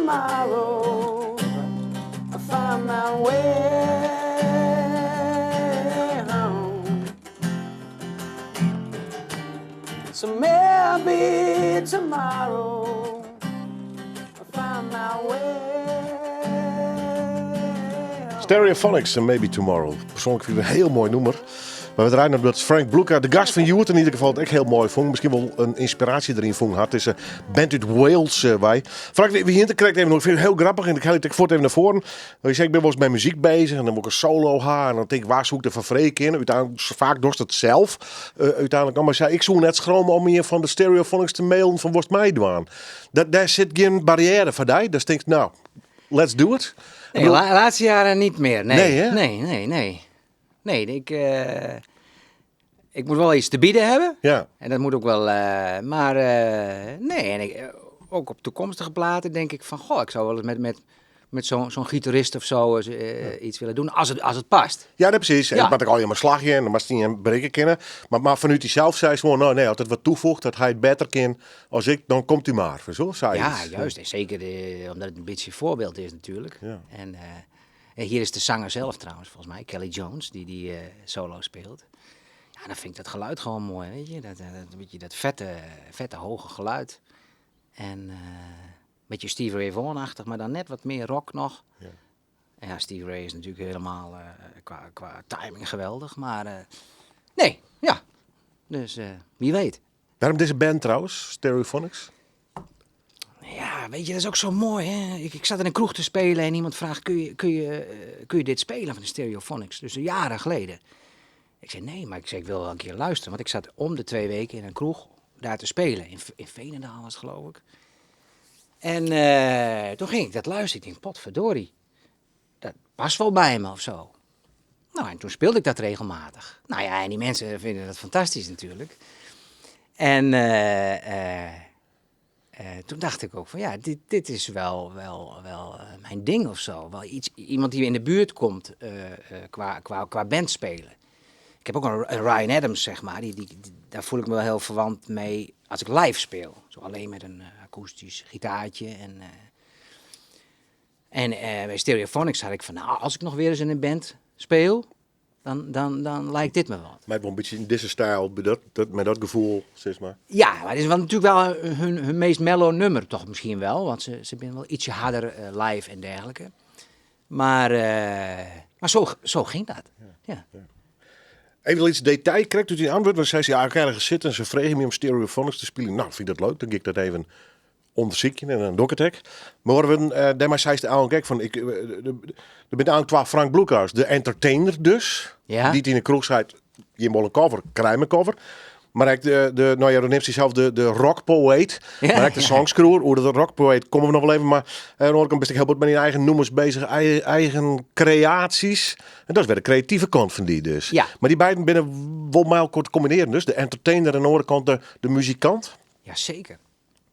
tomorrow I find my way home. So maybe tomorrow I find my way home. Stereophonics en Maybe Tomorrow. Persoanlik fyn ik it in hiel moai nûmer. Mar we draaien omdat Frank Bloeka, de gast fan hjoed, yn ieder gefal it ek hiel moai fûn. Miskien wol in ynspiraasje deryn fûn hat. Dizze band út Wales eh, wei. Frank, we hiene it krekt even oer. Ik fyn it hiel grappich en ik helje it ek fuort even nei foaren. Want je sei, ik bin wolris mei muzyk bezich en dan wol ik in solo ha. En dan tink ik, wa soe ik derfoar freegje kinne? Uteinlik, faak dochst it sels. Eh, úteinlik, mar sei, ik soe net skrome om ien fan de Stereophonics te mailen fan wolst meidwaan. Dat, dêr sit gjin barriêre foar dy. Dus tinkst, nou, let's do it. Nee, de laatste jaren niet meer. Nee, Nee, hè? nee, nee, nee. Nee, ik, eh, ik moet wel iets te bieden hebben. Ja. En dat moet ook wel, eh, maar eh, nee, en ik, eh, ook op toekomstige platen denk ik van, goh, ik zou wel eens met zo'n gitarist of zo eens, iets willen doen, als het past. Ja, nee, precies. En Ja. dat moat ik al je maar slagje en dan moatst ien berikke kinne. Mar vanuit dysels sei se gewoan, nou nee, as it wat toefoeget dat hy it better kin as ik, dan komt u mar. Zo, sei Ja, iets. juist. En zeker omdat het een beetje voorbeeld is natuurlijk. Ja. En hier is de zanger zelf trouwens, volgens mij, Kelly Jones, die solo speelt. Ja, dan vind ik dat geluid gewoon mooi, weet je. Dat beetje dat vette, hoge geluid. En een beetje Stevie Ray Vaughan-achtig, maar dan net wat meer rock nog. Ja. En ja, Stevie Ray is natuurlijk helemaal qua timing geweldig, maar nee, ja. Dus wie weet. Waarom deze band trouwens, Stereophonics? Ja, weet je, dat is ook zo mooi, hè? Ik zat in een kroeg te spelen en iemand vraagt, kun je dit spelen van de Stereophonics? Dus jaren geleden. Ik zei, nee, maar ik zei, ik wil wel een keer luisteren. Want ik zat om de 2 weken in een kroeg daar te spelen. In Veenendaal was het, geloof ik. En toen ging ik dat luisteren. Ik denk, potverdorie, dat past wel bij me of zo. Nou, en toen speelde ik dat regelmatig. Nou ja, en die mensen vinden dat fantastisch natuurlijk. En toen dacht ik ook van, ja, dit is wel mijn ding of zo. Wel iemand die in de buurt komt qua band spelen. Ik heb ook een Ryan Adams, zeg maar. Daar voel ik me wel heel verwant mee als ik live speel. Zo alleen met een akoestisch gitaartje. En bij Stereophonics had ik van, nou, als ik nog weer eens in een band speel, dan lijkt dit me wat. Maar het wel een beetje in deze stijl, met dat gevoel, zeg maar. Ja, maar het is wel natuurlijk wel hun meest mellow nummer, toch misschien wel. Want ze zijn wel ietsje harder live en dergelijke. Maar zo ging dat. Ja. Ja. Ja. Even iets detail, krijgt u die antwoord? Want zei ze, ja, ik ergens zitten en ze vregen me om Stereophonics te spelen. Nou, vind ik dat leuk, dan ga ik dat even onderzoeken en dan doe ik het hek. Maar horen we daarmee zei ze eigenlijk ook van, ik de, de, de bent eigenlijk qua Frank Broekhuis, de entertainer dus, die het in de kroeg zei, je moet een cover, krijg een cover. Maar eigenlijk de, nou ja, dan neemt hij zelf de rockpoëet. Maar eigenlijk de songschroer, hoe de rockpoëet, komen we nog wel even. Maar dan hoor ik een beetje heel goed met die eigen nummers bezig, eigen creaties. En dat is weer de creatieve kant van die dus. Maar die beiden binnen wel met elkaar te combineren dus. De entertainer aan de andere kant, de muzikant. Ja, zeker.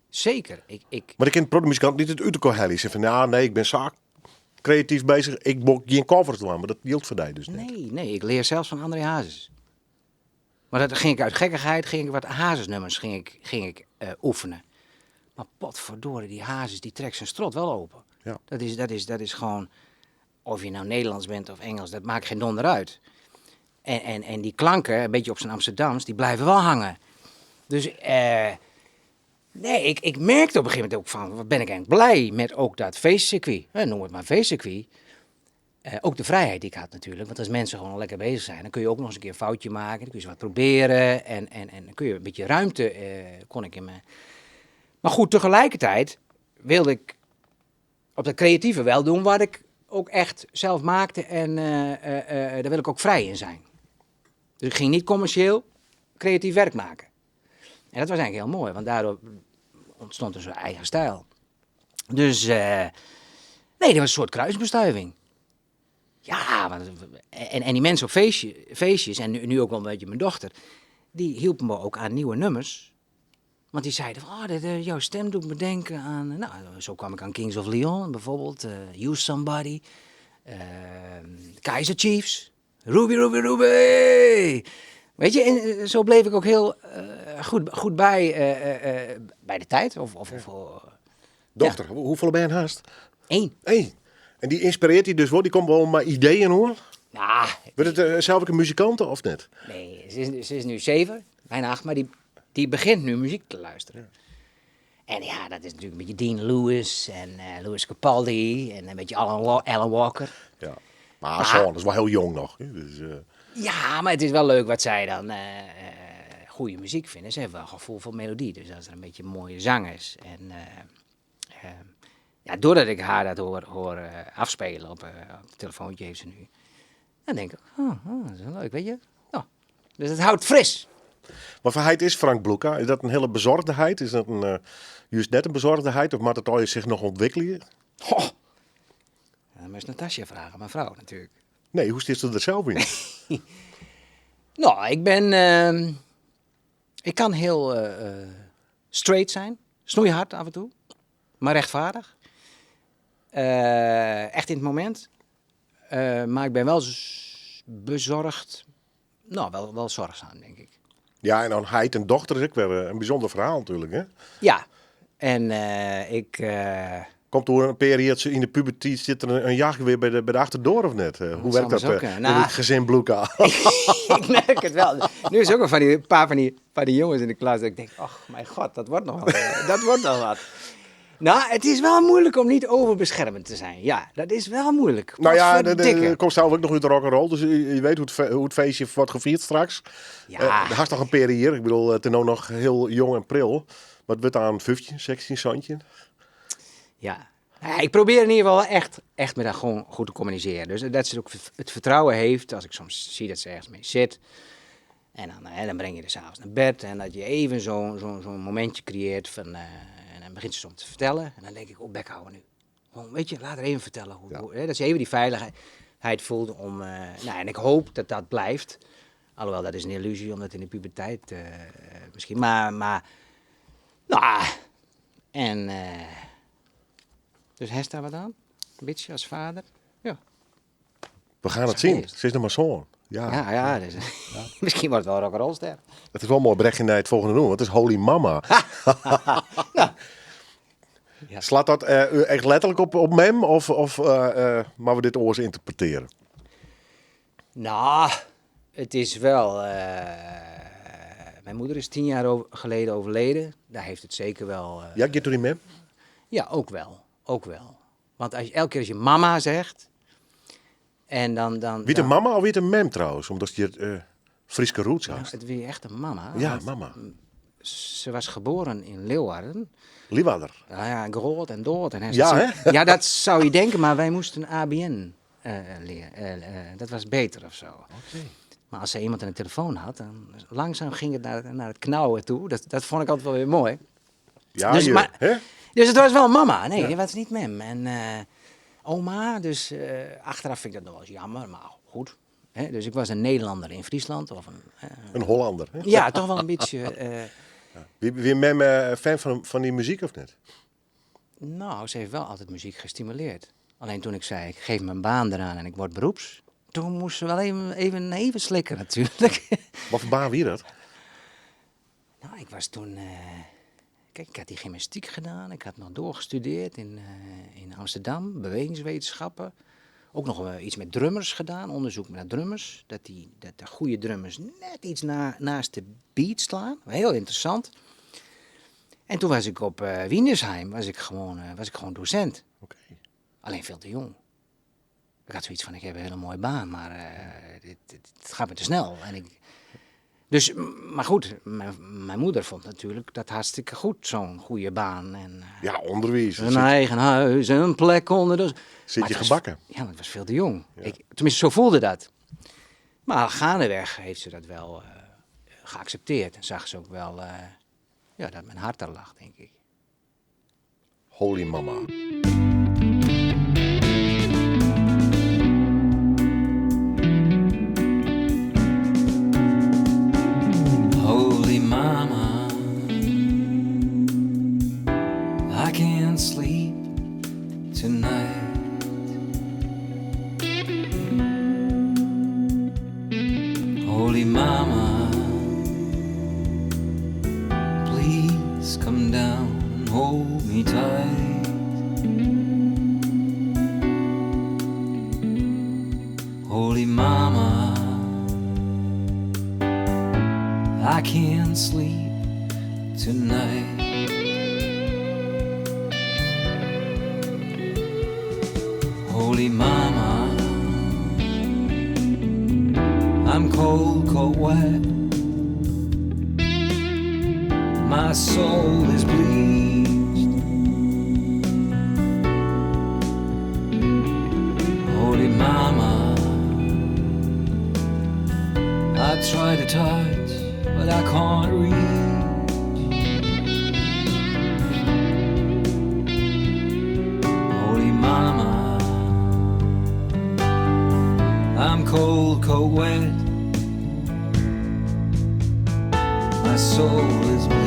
Zeker. Ik Maar ik ken de muzikant niet het uit de Ze van, ja, nee, ik ben zaak creatief bezig. Ik moet geen covers doen, maar dat hield voor die dus niet. Nee, nee, ik leer zelfs van André Hazes. Maar dat ging ik uit gekkigheid, ging ik wat Hazes-nummers ging ik, ging ik oefenen. Maar potverdorie, die Hazes, die trekt zijn strot wel open. Dat is gewoon, of je nou Nederlands bent of Engels, dat maakt geen donder uit. En die klanken, een beetje op zijn Amsterdams, die blijven wel hangen. Dus nee, ik merkte op een gegeven moment ook van, wat ben ik eigenlijk blij met ook dat feestcircuit. Noem het maar feestcircuit. Ook de vrijheid die ik had natuurlijk. Want als mensen gewoon al lekker bezig zijn, dan kun je ook nog eens een keer een foutje maken. Dan kun je ze wat proberen. En dan kun je een beetje ruimte, kon ik in mijn... Maar goed, tegelijkertijd wilde ik op dat creatieve wel doen wat ik ook echt zelf maakte. En daar wil ik ook vrij in zijn. Dus ik ging niet commercieel creatief werk maken. En dat was eigenlijk heel mooi, want daardoor ontstond er zo'n eigen stijl. Dus, nee, dat was een soort kruisbestuiving. Ja, want, en die mensen op feestjes, en nu ook wel een beetje mijn dochter, die hielpen me ook aan nieuwe nummers. Want die zeiden van, oh, jouw stem doet me denken aan... Nou, zo kwam ik aan Kings of Leon bijvoorbeeld, Use Somebody, Kaiser Chiefs, Ruby, Ruby, Ruby. Weet je, en zo bleef ik ook heel goed bij de tijd. Of Dochter, hoefolle bern hast? Eén. Eén. En dy ynspirearret dy dus wol, dy komt wol mei ideeën oan? Nou, Wurdt it sels ek in muzikante of net? Nee, ze is nu 7, bijna 8, maar die begint nu muziek te luisteren. En ja, dat is natuurlijk een beetje Dean Lewis en Lewis Capaldi en een beetje Alan Walker. Ja, mar sân, dat is wol hiel jong noch. Dus, Ja, maar het is wel leuk wat zij dan goede muziek vinden. Ze hebben wel een gevoel voor melodie, dus als er een beetje mooie zang is. En ja, doordat ik haar dat hoor afspelen op het telefoontje heeft ze nu, dan denk ik, oh, dat is wel leuk, weet je. Nou, dus het houdt fris. Wat foar heit is Frank Bloeka? Is dat in hiele besoarge heit? Is dat in, juist net in besoarge heit? Of moat it allegear sich noch ûntwikkelje? Goh. Ja, dan moatst Natasja freegje, myn frou natuerlik. Nee, hoe stiesto der sels yn? Nou, ik ben... ik kan heel straight zijn. Snoeihard af en toe. Maar rechtvaardig. Echt in het moment. Maar ik ben wel bezorgd. Nou, wel zorgzaam, denk ik. Ja, en dan heit en dochter is ek wer in bysûnder ferhaal natuerlik, hè? Ja, en ik... Komt oer in pear jier yn de puberteit, sit der in jachtgewear by de achterdoar of net? Hoe Dat werkt zou dat, maar zo kunnen. yn Nou. it gesin Bloeka? Ik merk het wel. Nu is ook al van die, een paar van die jongens in de klas dat ik denk, ach, mijn god, dat wordt nog wel, dat wordt nog wat. Nou, het is wel moeilijk om niet overbeschermend te zijn. Ja, dat is wel moeilijk. Nou ja, Potverdikke. de komt zelf ook nog uit de rock'n'roll, dus je weet hoe het feestje wordt gevierd straks. Ja. Er hast nog in pear jier. Ik bedoel, het is nou noch hiel jong en pril. Maar it wurdt dan 15, 16, 17. Ja. Nou ja, ik probeer in ieder geval echt met haar gewoon goed te communiceren. Dus dat ze ook het vertrouwen heeft, als ik soms zie dat ze ergens mee zit. En dan breng je haar 's avonds naar bed. En dat je even zo'n momentje creëert van... En dan begint ze soms te vertellen. En dan denk ik, oh, bek houden nu. Gewoon, laat haar even vertellen. Dat ze even die veiligheid voelt om... Nou, en ik hoop dat dat blijft. Alhoewel, dat is een illusie, omdat in de puberteit misschien. Maar, nou, en... Dus heeft daar wat aan? Een beetje als vader? Ja. We gaan het Zo zien. is het. Ze is nog maar zo'n. Ja. Ja, ja, dus, misschien wordt het wel rock'n'rollster. Het is wel mooi berichtje naar het volgende noemen, want het is Holy Mama. Ja. Slaat dat echt letterlijk op mem of maar we dit oors interpreteren? Nou, het is wel... Mijn moeder is 10 jaar geleden overleden. Daar heeft het zeker wel... Ja, gaat door die mem? Ja, ook wel. Ook wel. Want elke keer als je mama zegt... En dan, Wie de dan mama of wie de mem trouwens? Omdat je Frieske roots had. Nou, het wie echt een mama. Ja, want mama. Ze was geboren in Leeuwarden. Leeuwarden. Nou ja, groot en dood. En Ja, hè? Ja, dat zou je denken, maar wij moesten ABN leren. Dat was beter of zo. Maar als ze iemand aan de telefoon had, dan langzaam ging het naar het knauwen toe. Dat vond ik altijd wel weer mooi. Ja, je, hè? Dus het was wel mama. Nee, dat was niet mem. En oma, dus achteraf vind ik dat nog wel eens jammer, maar goed. Hè? Dus ik was een Nederlander in Friesland. Of een Een Hollander. Hè? Ja, toch wel een beetje. Ja. Wie mem fan van die muziek of niet? Nou, ze heeft wel altijd muziek gestimuleerd. Alleen toen ik zei, ik geef mijn baan eraan en ik word beroeps. Toen moest ze wel even slikken natuurlijk. Wat voor baan wie dat? Nou, ik was toen... Kijk, ik had die gymnastiek gedaan. Ik had nog doorgestudeerd in Amsterdam, bewegingswetenschappen. Ook nog iets met drummers gedaan, onderzoek naar drummers. Dat de goede drummers net iets naast de beat slaan. Heel interessant. En toen was ik op Windesheim, was ik gewoon docent. Alleen veel te jong. Ik had zoiets van, ik heb een hele mooie baan, maar dit gaat me te snel. En ik, dus, maar goed, mijn moeder vond natuurlijk dat hartstikke goed, zo'n goede baan. En Ja, onderwijs. een eigen huis, een plek onder de Zit Maar je het was gebakken? Ja, maar het was veel te jong. Tenminste, zo voelde dat. Maar gaandeweg heeft ze dat wel geaccepteerd. En zag ze ook wel dat mijn hart daar lag, denk ik. Holy mama. Holy mama, I can't sleep tonight. Holy mama, please come down and hold me tight. I can't sleep tonight. Holy mama, I'm cold, cold wet. My soul is bleached. Holy mama, I try to touch, but I can't reach. Holy mama, I'm cold, cold wet. My soul is bleached.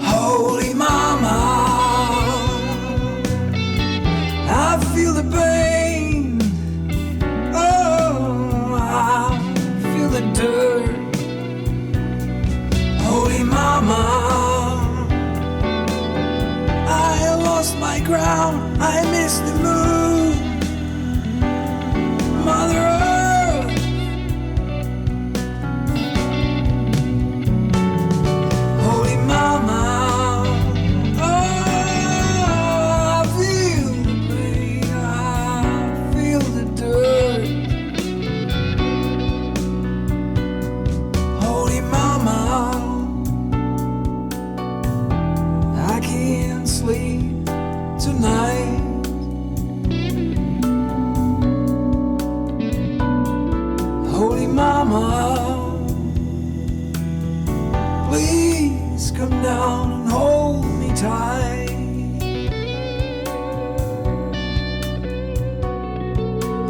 Holy mama, I feel the pain. Oh, I feel the dirt. Holy mama, I lost my ground. I missed the moon. Mother Earth. Holy mama, oh, I feel the pain, I feel the dirt. Holy mama, I can't sleep tonight. Holy mama, please come down and hold me tight.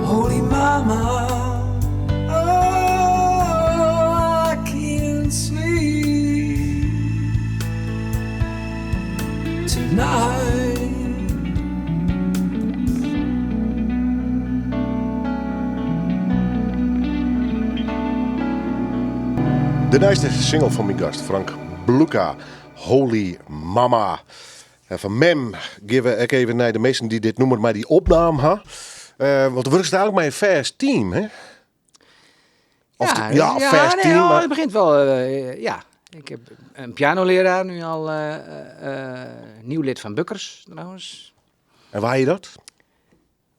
Holy mama, oh, I can't sleep tonight. De nijste single fan myn gast Frank Bluka, Holy Mama. En fan mem gean we ek even nei de minsken dy't dit nûmer mei dy opnaam ha. Want do wurkest eigenlik mei in fêst team, hè? Of Ja, ja, ja, fêst nee, team, oh, mar het begint wel, ja. Ik heb een pianoleraar nu al, nieuw lid van Bukkers trouwens. En wa is dat?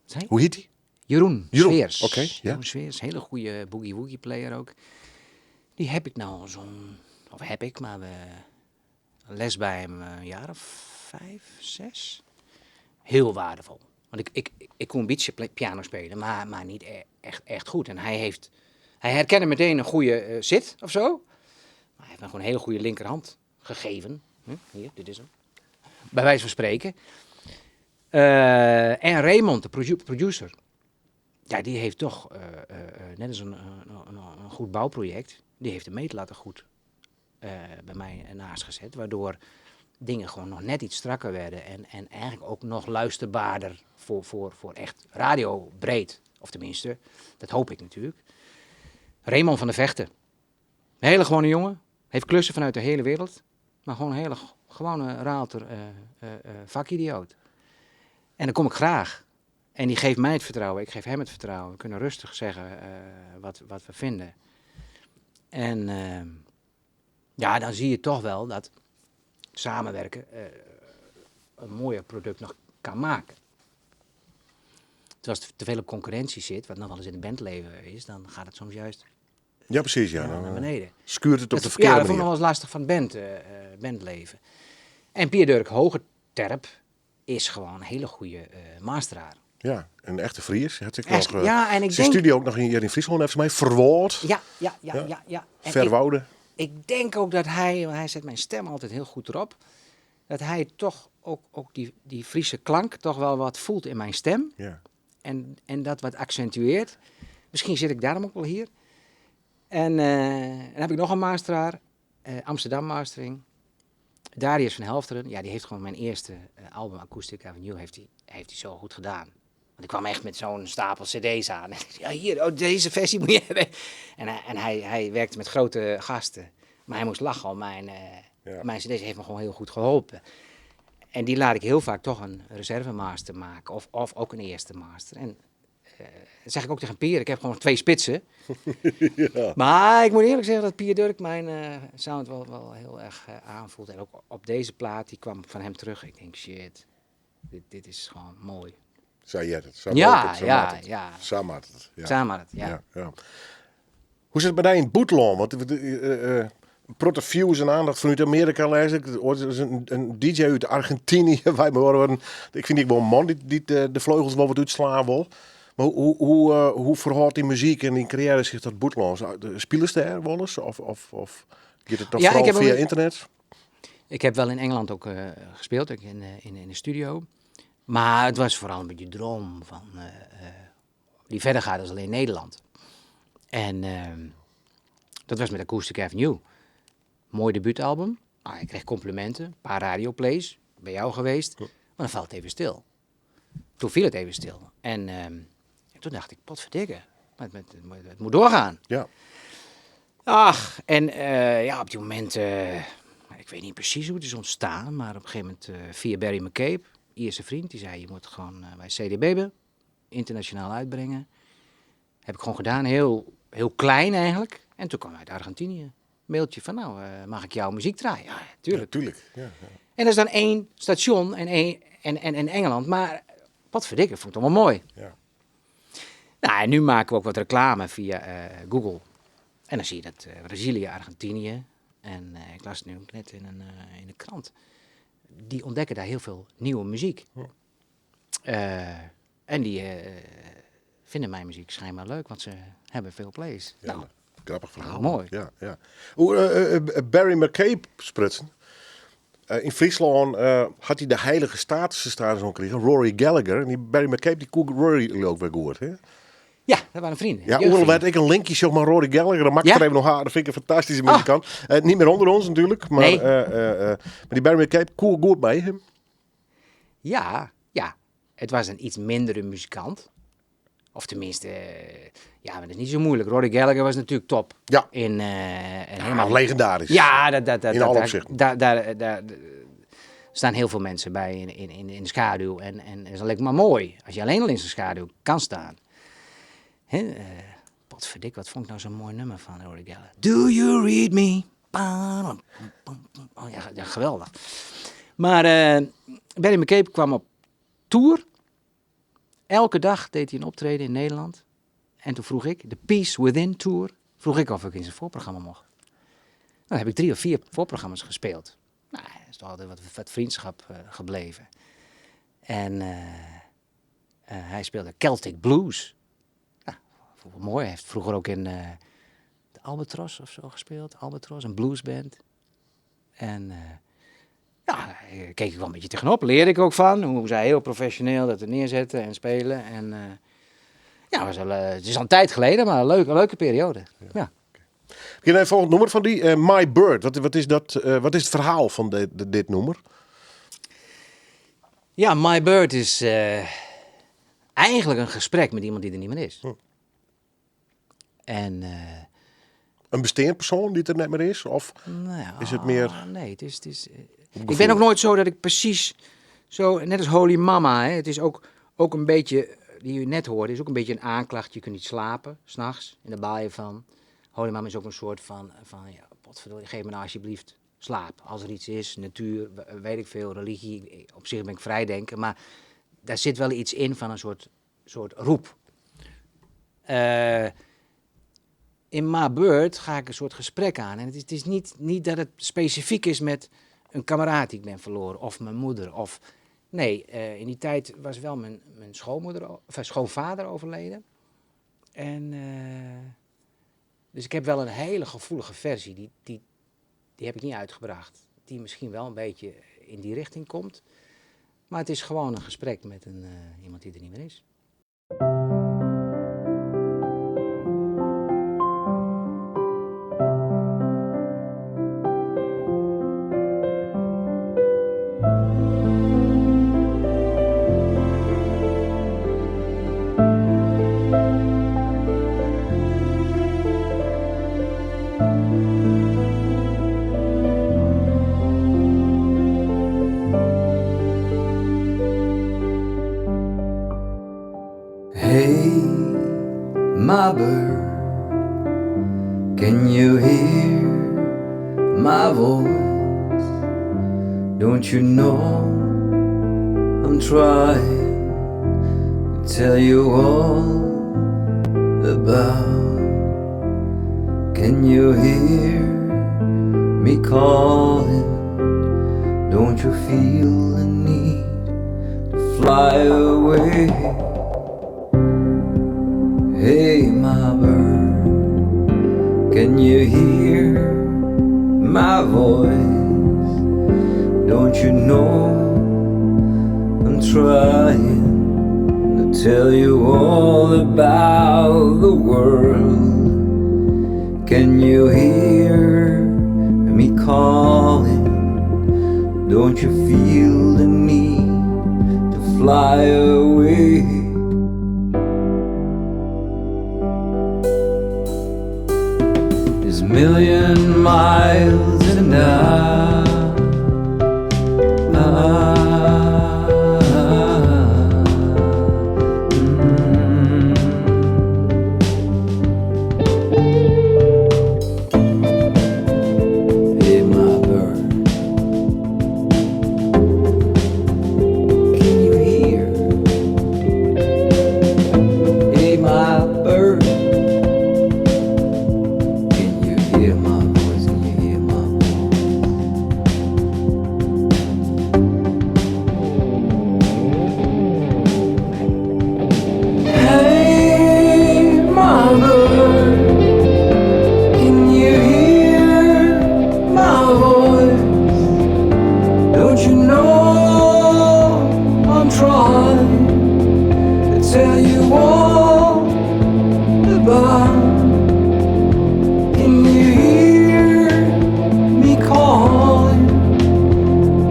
Zei? Hoe heet die? Jeroen Jeroen, Sveers. oké, ja. Jeroen Sveers, hele goede boogie-woogie player ook. Die heb ik nou al zo'n, of heb ik, maar we les bij hem een jaar of 5, 6. Heel waardevol. Want ik kon een beetje piano spelen, maar niet echt goed. En hij herkende meteen een goede zit of zo. Maar hij heeft me gewoon een hele goede linkerhand gegeven. Hier, dit is hem. Bij wijze van spreken. En Raymond, de producer. Ja, die heeft toch, net als een goed bouwproject, die heeft de meetlatten goed bij mij naast gezet. Waardoor dingen gewoon nog net iets strakker werden en eigenlijk ook nog luisterbaarder voor echt radio breed. Of tenminste, dat hoop ik natuurlijk. Raymond van der Vechten. Een hele gewone jongen. Heeft klussen vanuit de hele wereld. Maar gewoon een hele gewone raalter vakidioot. En dan kom ik graag. En die geeft mij het vertrouwen, ik geef hem het vertrouwen. We kunnen rustig zeggen wat we vinden. En dan zie je toch wel dat samenwerken een mooier product nog kan maken. Terwijl als er te veel op concurrentie zit, wat nog wel eens in het bandleven is, dan gaat het soms juist Ja, precies, ja. naar Dan beneden. schuurt het op de verkeerde Dat vond ik manier. nog wel eens lastig van het bandleven. En Pierre-Durk Hogeterp is gewoon een hele goede masteraar. Ja, een echte Fries. Had ik Echt, nog, ja, en ik zijn denk studio ook nog hier in Friesland, heeft ze mij verwoord. Ja, ja, ja, Ja. ja, ja. En Verwoude. ik denk ook dat hij, want hij zet mijn stem altijd heel goed erop, dat hij toch ook die Friese klank toch wel wat voelt in mijn stem. En dat wat accentueert. Misschien zit ik daarom ook wel hier. En dan heb ik nog een masteraar, Amsterdam Mastering. Darius van Helfteren, ja, die heeft gewoon mijn eerste album Acoustic Avenue heeft hij zo goed gedaan. Want ik kwam echt met zo'n stapel cd's aan. En ik zei, ja, hier, oh, deze versie moet je hebben. En hij werkte met grote gasten. Maar hij moest lachen om mijn cd's. Heeft me gewoon heel goed geholpen. En die laat ik heel vaak toch een reservemaster maken. Of ook een eerste master. En dat zeg ik ook tegen Pier. Ik heb gewoon 2 spitsen. Maar ik moet eerlijk zeggen dat Pier Durk mijn sound wel heel erg aanvoelt. En ook op deze plaat, die kwam van hem terug. Ik denk, shit, dit is gewoon mooi. Zei jij het? Zo maakt het, zo maakt het. Zo maakt het, ja. Zo maakt het, ja. Ja, ja. Hoe zit het bij jou in het boetlon? Want protte views en aandacht vanuit Amerika lees ik. Er is een DJ uit Argentinië, wij me horen. Ik vind die wel een man die de vleugels wel wat uitslaan wil. Maar hoe verhoudt die muziek en die carrière zich tot boetlon? Spelen ze daar wel eens? Of gaat het toch Ja, ik vooral heb wel via in internet? Ik heb wel in Engeland ook gespeeld, ook in de studio. Maar het was vooral een beetje droom van die verder gaat dan alleen Nederland. En dat was met Acoustic Avenue. Mooi debuutalbum. Ik kreeg complimenten, een paar radioplays, bij jou geweest. Maar dan valt het even stil. Toen viel het even stil. En toen dacht ik, potverdikke, maar het moet doorgaan. Ach, en ja, op die moment, ik weet niet precies hoe het is ontstaan, maar op een gegeven moment via Barry McCabe, Ierse vriend, die zei, je moet gewoon bij CD internationaal uitbrengen. Heb ik gewoon gedaan, heel, heel klein eigenlijk. En toen kwam uit Argentinië. Mailtje van, nou, mag ik jouw muziek draaien? Ja, tuurlijk. Ja, tuurlijk. Ja, ja. En dat is dan 1 station en één, en, en, en Engeland, maar potverdikke, vond ik toch wel mooi. En nu maken we ook wat reclame via Google. En dan zie je dat Brazilië, Argentinië, en ik las het nu ook net in de krant, die ontdekken daar heel veel nieuwe muziek. En die vinden mijn muziek schijnbaar leuk, want ze hebben veel plays. Ja, grappig verhaal. Mooi. Ja, ja. Hoe Barry McCabe sprutsen. In Friesland had hij de heilige status status gekregen, Rory Gallagher. En die Barry McCabe, die koek Rory ook weer goed, hè? Ja, dat waren vrienden. Ja, Jeugdvrienden. oorlog werd ik een linkje, zeg maar, Rory Gallagher. Dat maakt er even nog haar. Dat vind ik een fantastische muzikant. Niet meer onder ons natuurlijk, maar die Barry McCabe, cool goed bij hem. Ja, ja. Het was een iets mindere muzikant. Of tenminste, ja, maar dat is niet zo moeilijk. Rory Gallagher was natuurlijk top. In en Ja, helemaal legendarisch. Ja, In alle opzichten. daar staan heel veel mensen bij in de schaduw. En dat is alleen maar mooi als je alleen al in zijn schaduw kan staan. Hè potverdik, wat vond ik nou zo'n mooi nummer van Rory Gallagher? Do you read me? Pam, pam, pam, pam. Oh ja, ja, geweldig. Maar Barry McCabe kwam op tour. Elke dag deed hij een optreden in Nederland. En toen vroeg ik, de Peace Within Tour, vroeg ik of ik in zijn voorprogramma mocht. Dan heb ik 3 of 4 voorprogramma's gespeeld. Nou, dat is toch altijd wat vriendschap gebleven. En hij speelde Celtic Blues. Nou, vond ik wel mooi. Hij heeft vroeger ook in de Albatros of zo gespeeld. Albatros, een bluesband. En ja, daar keek ik wel een beetje tegenop. Leerde ik ook van. Hoe zij heel professioneel dat er neerzetten en spelen. En ja, was al het is al een tijd geleden, maar een leuke periode. Ja. Kun je even volgend nummer van die My Bird. Wat is dat? Wat is het verhaal van dit nummer? Ja, My Bird is eigenlijk een gesprek met iemand die er niet meer is. En Een bestaand persoon die er net meer is? Of Nou ja, is het meer nee, het is, het is op ik ben gevoel? ook nooit zo dat ik precies zo, net als Holy Mama, hè, het is ook een beetje, die u net hoorde, is ook een beetje een aanklacht. Je kunt niet slapen, s'nachts, en daar baal je van. Holy Mama is ook een soort van ja, potverdorie, geef me nou alsjeblieft slaap. Als er iets is, natuur, weet ik veel, religie, op zich ben ik vrijdenker, maar daar zit wel iets in van een soort roep. In My Bird ga ik een soort gesprek aan. En het is niet dat het specifiek is met een kameraad die ik ben verloren, of mijn moeder. Of, nee, in die tijd was wel mijn schoonmoeder of schoonvader overleden. En dus ik heb wel een hele gevoelige versie, die heb ik niet uitgebracht. Die misschien wel een beetje in die richting komt. Maar het is gewoon een gesprek met iemand die er niet meer is. you hear my voice? Don't you know I'm trying to tell you all about? Can you hear me calling? Don't you feel the need to fly away? Hey, my bird, can you hear my voice? Don't you know I'm trying to tell you all about the world? Can you hear me calling? Don't you feel the need to fly away? Is million miles enough? Hey, my bird, can you hear? Hey, my bird, can you hear my voice? Can you hear my voice? Hey, my bird, can you hear my voice? Don't you know I'm trying to tell you all about? Can you hear me calling?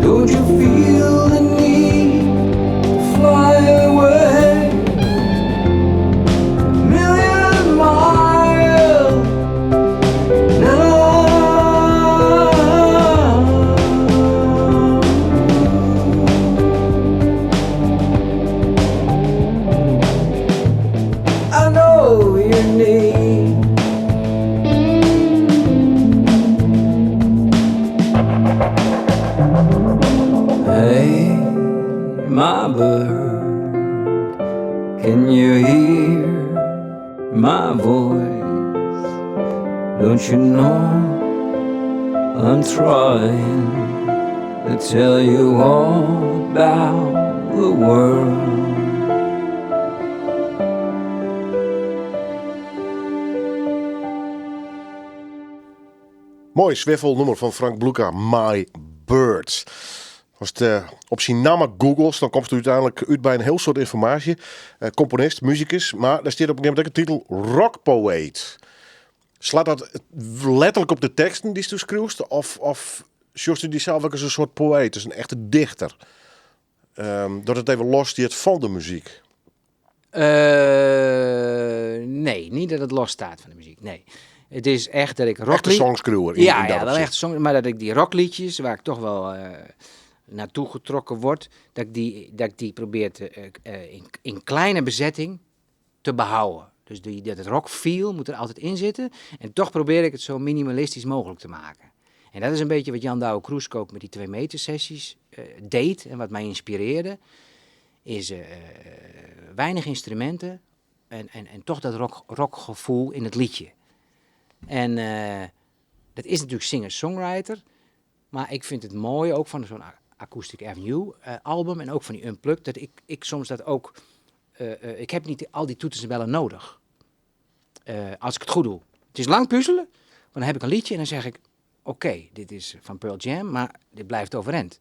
Don't you feel the need to fly away? A million miles now. I know your name. Hey, my bird, can you hear my voice? Don't you know I'm trying to tell you all about the world? Moai swiffelnûmer fan Frank Bloeka, My Bird. Ast it op syn namme googlest, dan komst úteinlik út by in hiel soad ynformaasje. Komponist, musikus, mar dêr stiet op in gegeven momint ek de titel rockpoëet. Slacht dat letterlik op de teksten dy'tsto skriuwst? Of sjochsto dysels ek as in soart poëet, dus in echte dichter? Dat it even los stiet fan de muzyk. Nee, niet dat het los staat van de muziek. Nee. Het is echt dat ik Echte rocklied- songskriuwer Ja, in dat ja, wel opzicht. echt song, maar dat ik die rockliedjes, waar ik toch wel naartoe getrokken word, dat ik die probeer in kleine bezetting te behouden. Dus dat het rock feel moet er altijd in zitten. En toch probeer ik het zo minimalistisch mogelijk te maken. En dat is een beetje wat Jan Douwe Kroeske ook met die 2 meter sessies deed en wat mij inspireerde. Is weinig instrumenten en toch dat rockgevoel in het liedje. En dat is natuurlijk singer-songwriter, maar ik vind het mooi ook van zo'n Acoustic Avenue album en ook van die Unplugged, dat ik soms dat ook... Ik heb niet al die toetsen en bellen nodig. Als ik het goed doe. Het is lang puzzelen, maar dan heb ik een liedje en dan zeg ik... Oké, dit is van Pearl Jam, maar dit blijft overeind.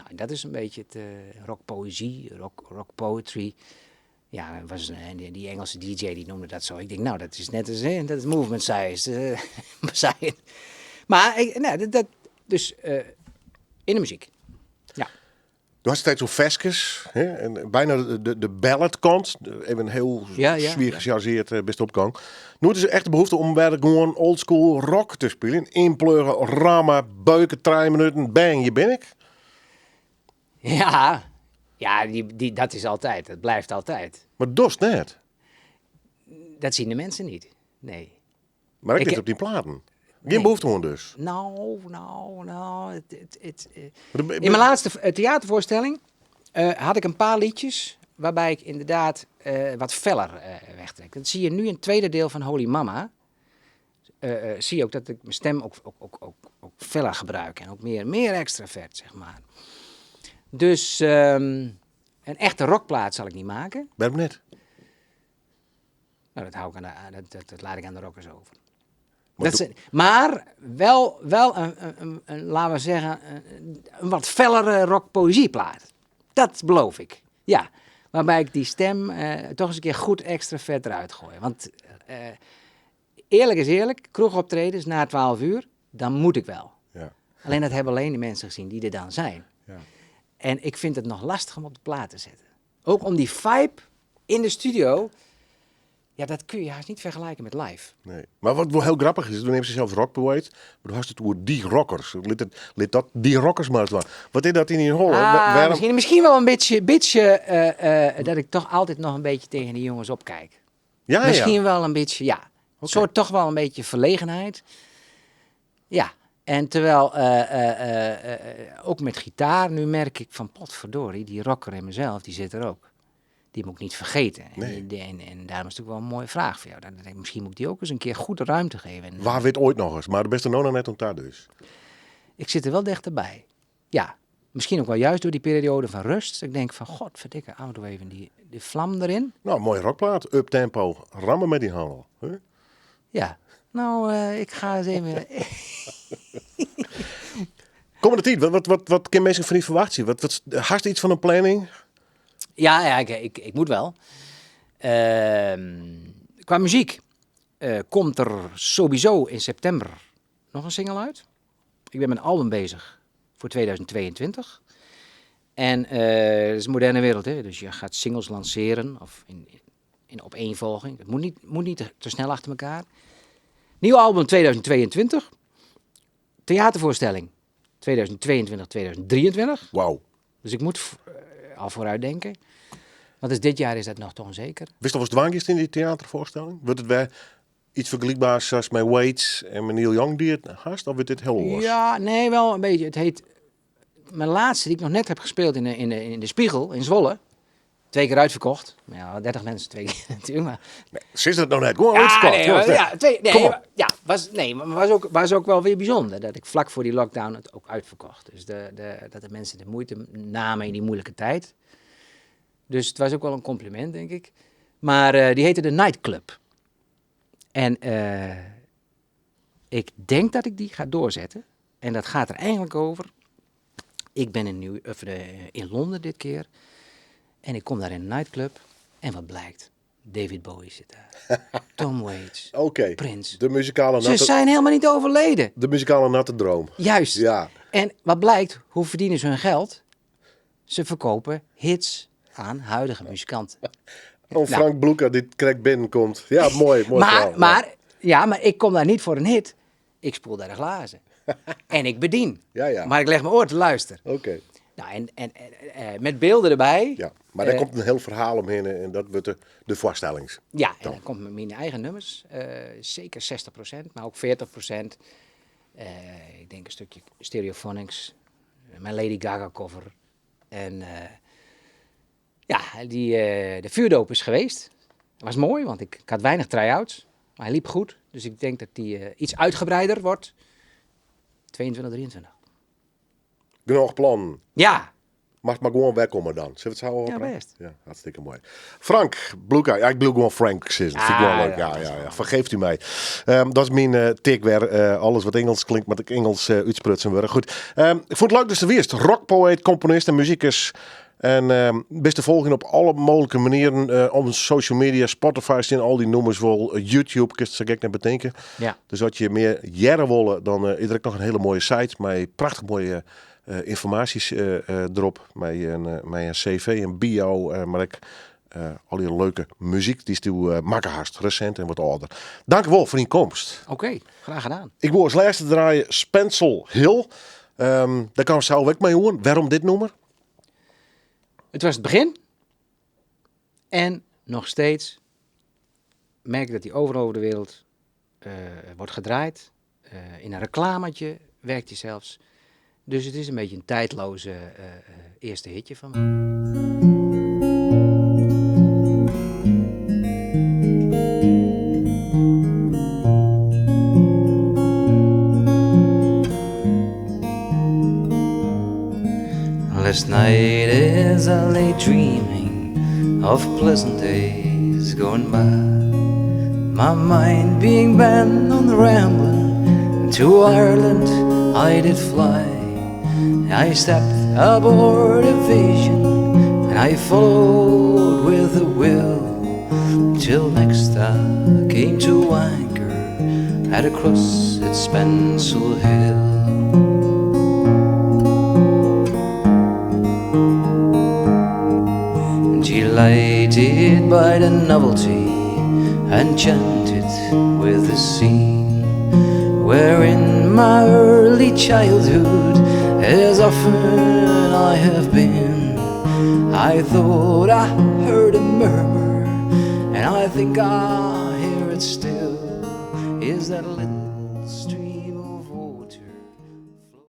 En dat is een beetje het rockpoëzie, rock poetry. Ja, was een, en die Engelse DJ die noemde dat zo. Ik denk, nou, dat is net als, hè, dat is movement science. Science. Maar, ik, nou, dat, dat, dus in de muziek. Ja. Du hast steeds zo'n ferskes, hè? En bijna de balladkant, even heel zwier gechargeerd best opgang. Nu is er echt de behoefte om weer gewoon oldschool rock te spelen. Inpluggen, rammen, beuken, 3 minuten, bang, je ben ik. Ja, ja, dat is altijd, dat blijft altijd. Maar dat is net. Dat zien de mensen niet, nee. Maar ik zit op die platen. Gjin behoefte oan dus? Nou, nou, nou. In mijn laatste theatervoorstelling had ik een paar liedjes waarbij ik inderdaad wat feller wegtrek. Dat zie je nu in het tweede deel van Holy Mama. Zie je ook dat ik mijn stem ook feller gebruik en ook meer extravert, zeg maar. Dus een echte rockplaat zal ik niet maken. Waarom net? Nou, dat, hou ik aan de, dat, dat, dat laat ik aan de rockers over. Maar Dat maar wel een, laten we zeggen, een wat fellere rock-poëzieplaat. Dat beloof ik. Ja, waarbij ik die stem toch eens een keer goed extra vet eruit gooi. Want eerlijk is eerlijk, kroegoptredens na 12 uur, dan moet ik wel. Alleen dat hebben alleen de mensen gezien die er dan zijn. En ik vind het nog lastig om op de plaat te zetten. Ook om die vibe in de studio, ja, dat kun je haast niet vergelijken met live. Nee. Maar wat wel heel grappig is, toen neemt ze zelf rockpoëet, maar toen had het over die rockers. Liet dat die rockers maar eens waren. Wat is dat in die holle? Waarom? Misschien wel een beetje, dat ik toch altijd nog een beetje tegen die jongens opkijk. Misschien wel een beetje, ja. Een soort toch wel een beetje verlegenheid. Ja, en terwijl ook met gitaar, nu merk ik van potverdorie, die rocker in mezelf, die zit er ook. Die moet ik niet vergeten. En daarom is het ook wel een mooie vraag voor jou. Dan denk ik, misschien moet ik die ook eens een keer goed de ruimte geven. En Waar weet ooit nog eens, maar de beste nona net om daar dus. Ik zit er wel dichterbij. Ja, misschien ook wel juist door die periode van rust. Ik denk van, godverdikke, af en toe even die vlam erin. Nou, mooie rockplaat, up tempo, rammen met die handel. Huh? Ja, nou, ik ga eens even... Komende tijd, wat kan mensen van je verwachten? Hast iets van een planning? Ja, ja, ik moet wel. Qua muziek komt er sowieso in september nog een single uit. Ik ben met een album bezig voor 2022. En het is een moderne wereld, hè? Dus je gaat singles lanceren of in opeenvolging. Het moet niet te snel achter elkaar. Nieuw album 2022. Theatervoorstelling 2022, 2023. Wauw. Dus ik moet al vooruit denken. Want dus dit jaar is dat nog toch onzeker. Wist je of het dwang is in die theatervoorstelling? Wordt het weer iets vergelijkbaars als met Waits en met Neil Young die het haast? Of wordt dit heel los? Ja, nee, wel een beetje. Het heet... Mijn laatste die ik nog net heb gespeeld in de Spiegel in Zwolle. 2 keer uitverkocht. Maar ja, 30 mensen 2 keer natuurlijk. Maar... Nee, ze is dat nou net? Gewoon Ja, uitverkocht. nee, Jongens, maar nee. ja, twee, nee, Kom op. maar, ja, was, nee, maar was ook wel weer bijzonder. Dat ik vlak voor die lockdown het ook uitverkocht. Dus dat de mensen de moeite namen in die moeilijke tijd. Dus het was ook wel een compliment, denk ik. Maar die heette de Nightclub. En ik denk dat ik die ga doorzetten. En dat gaat er eigenlijk over. Ik ben in Londen dit keer. En ik kom daar in een nightclub. En wat blijkt? David Bowie zit daar. Tom Waits. Prince. De muzikale Ze natte zijn helemaal niet overleden. De muzikale natte droom. Juist. En wat blijkt? Hoe verdienen ze hun geld? Ze verkopen hits aan huidige muzikanten. Oh, Frank Bloeker die krek binnenkomt. Ja, mooi, mooi Maar verhaal. ik kom daar niet voor een hit. Ik spoel daar de glazen. En ik bedien. Maar ik leg mijn oor te luisteren. En met beelden erbij. Ja, maar daar komt een heel verhaal omheen en dat wordt de voorstelling. Ja, en Dan. dan komt met mijn eigen nummers. Zeker 60%, maar ook 40%. Ik denk een stukje Stereophonics. Mijn Lady Gaga cover. En ja, de vuurdoop is geweest. Dat was mooi, want ik had weinig try-outs. Maar hij liep goed. Dus ik denk dat die iets uitgebreider wordt. 22, 23. Genoeg plan. Ja. Mag maar gewoon wegkomen dan. Zullen we het zo horen? Ja, best. Ja, hartstikke mooi. Frank Bloeker. Ja, ik bedoel gewoon Frank. Dat vind ik wel leuk. Dat is wel Vergeeft u mij. Dat is mijn tik weer. Alles wat Engels klinkt, met ik Engels uitsprutsen worden. Goed. Ik vond het leuk dat ze weer is. Rockpoëet, componist en muzikus. En best te volgen op alle mogelijke manieren. Om social media, Spotify zijn al die nummers wel. YouTube, kun je het zo gek net bedenken. Dus als je meer jaren willen, dan is er ook nog een hele mooie site met prachtig mooie informaties erop. Met een cv, een bio, maar ik al die leuke muziek die is toe maken haast, recent en wat ouder. Dank u wel voor je komst. Oké, graag gedaan. Ik wil als laatste draaien Spancel Hill. Daar kan ik zelf ook mee horen. Waarom dit nummer? Het was het begin. En nog steeds merk ik dat die overal over de wereld wordt gedraaid. in een reclametje werkt hij zelfs. Dus het is een beetje een tijdloze eerste hitje van me. Last night as I lay dreaming of pleasant days gone by, my mind being bent on the rambling to Ireland I did fly. I stepped aboard a vision and I followed with a will till next I came to anchor at a cross at Spancil Hill. Delighted by the novelty, enchanted with the scene, wherein my early childhood, as often I have been, I thought I heard a murmur, and I think I hear it still. Is that little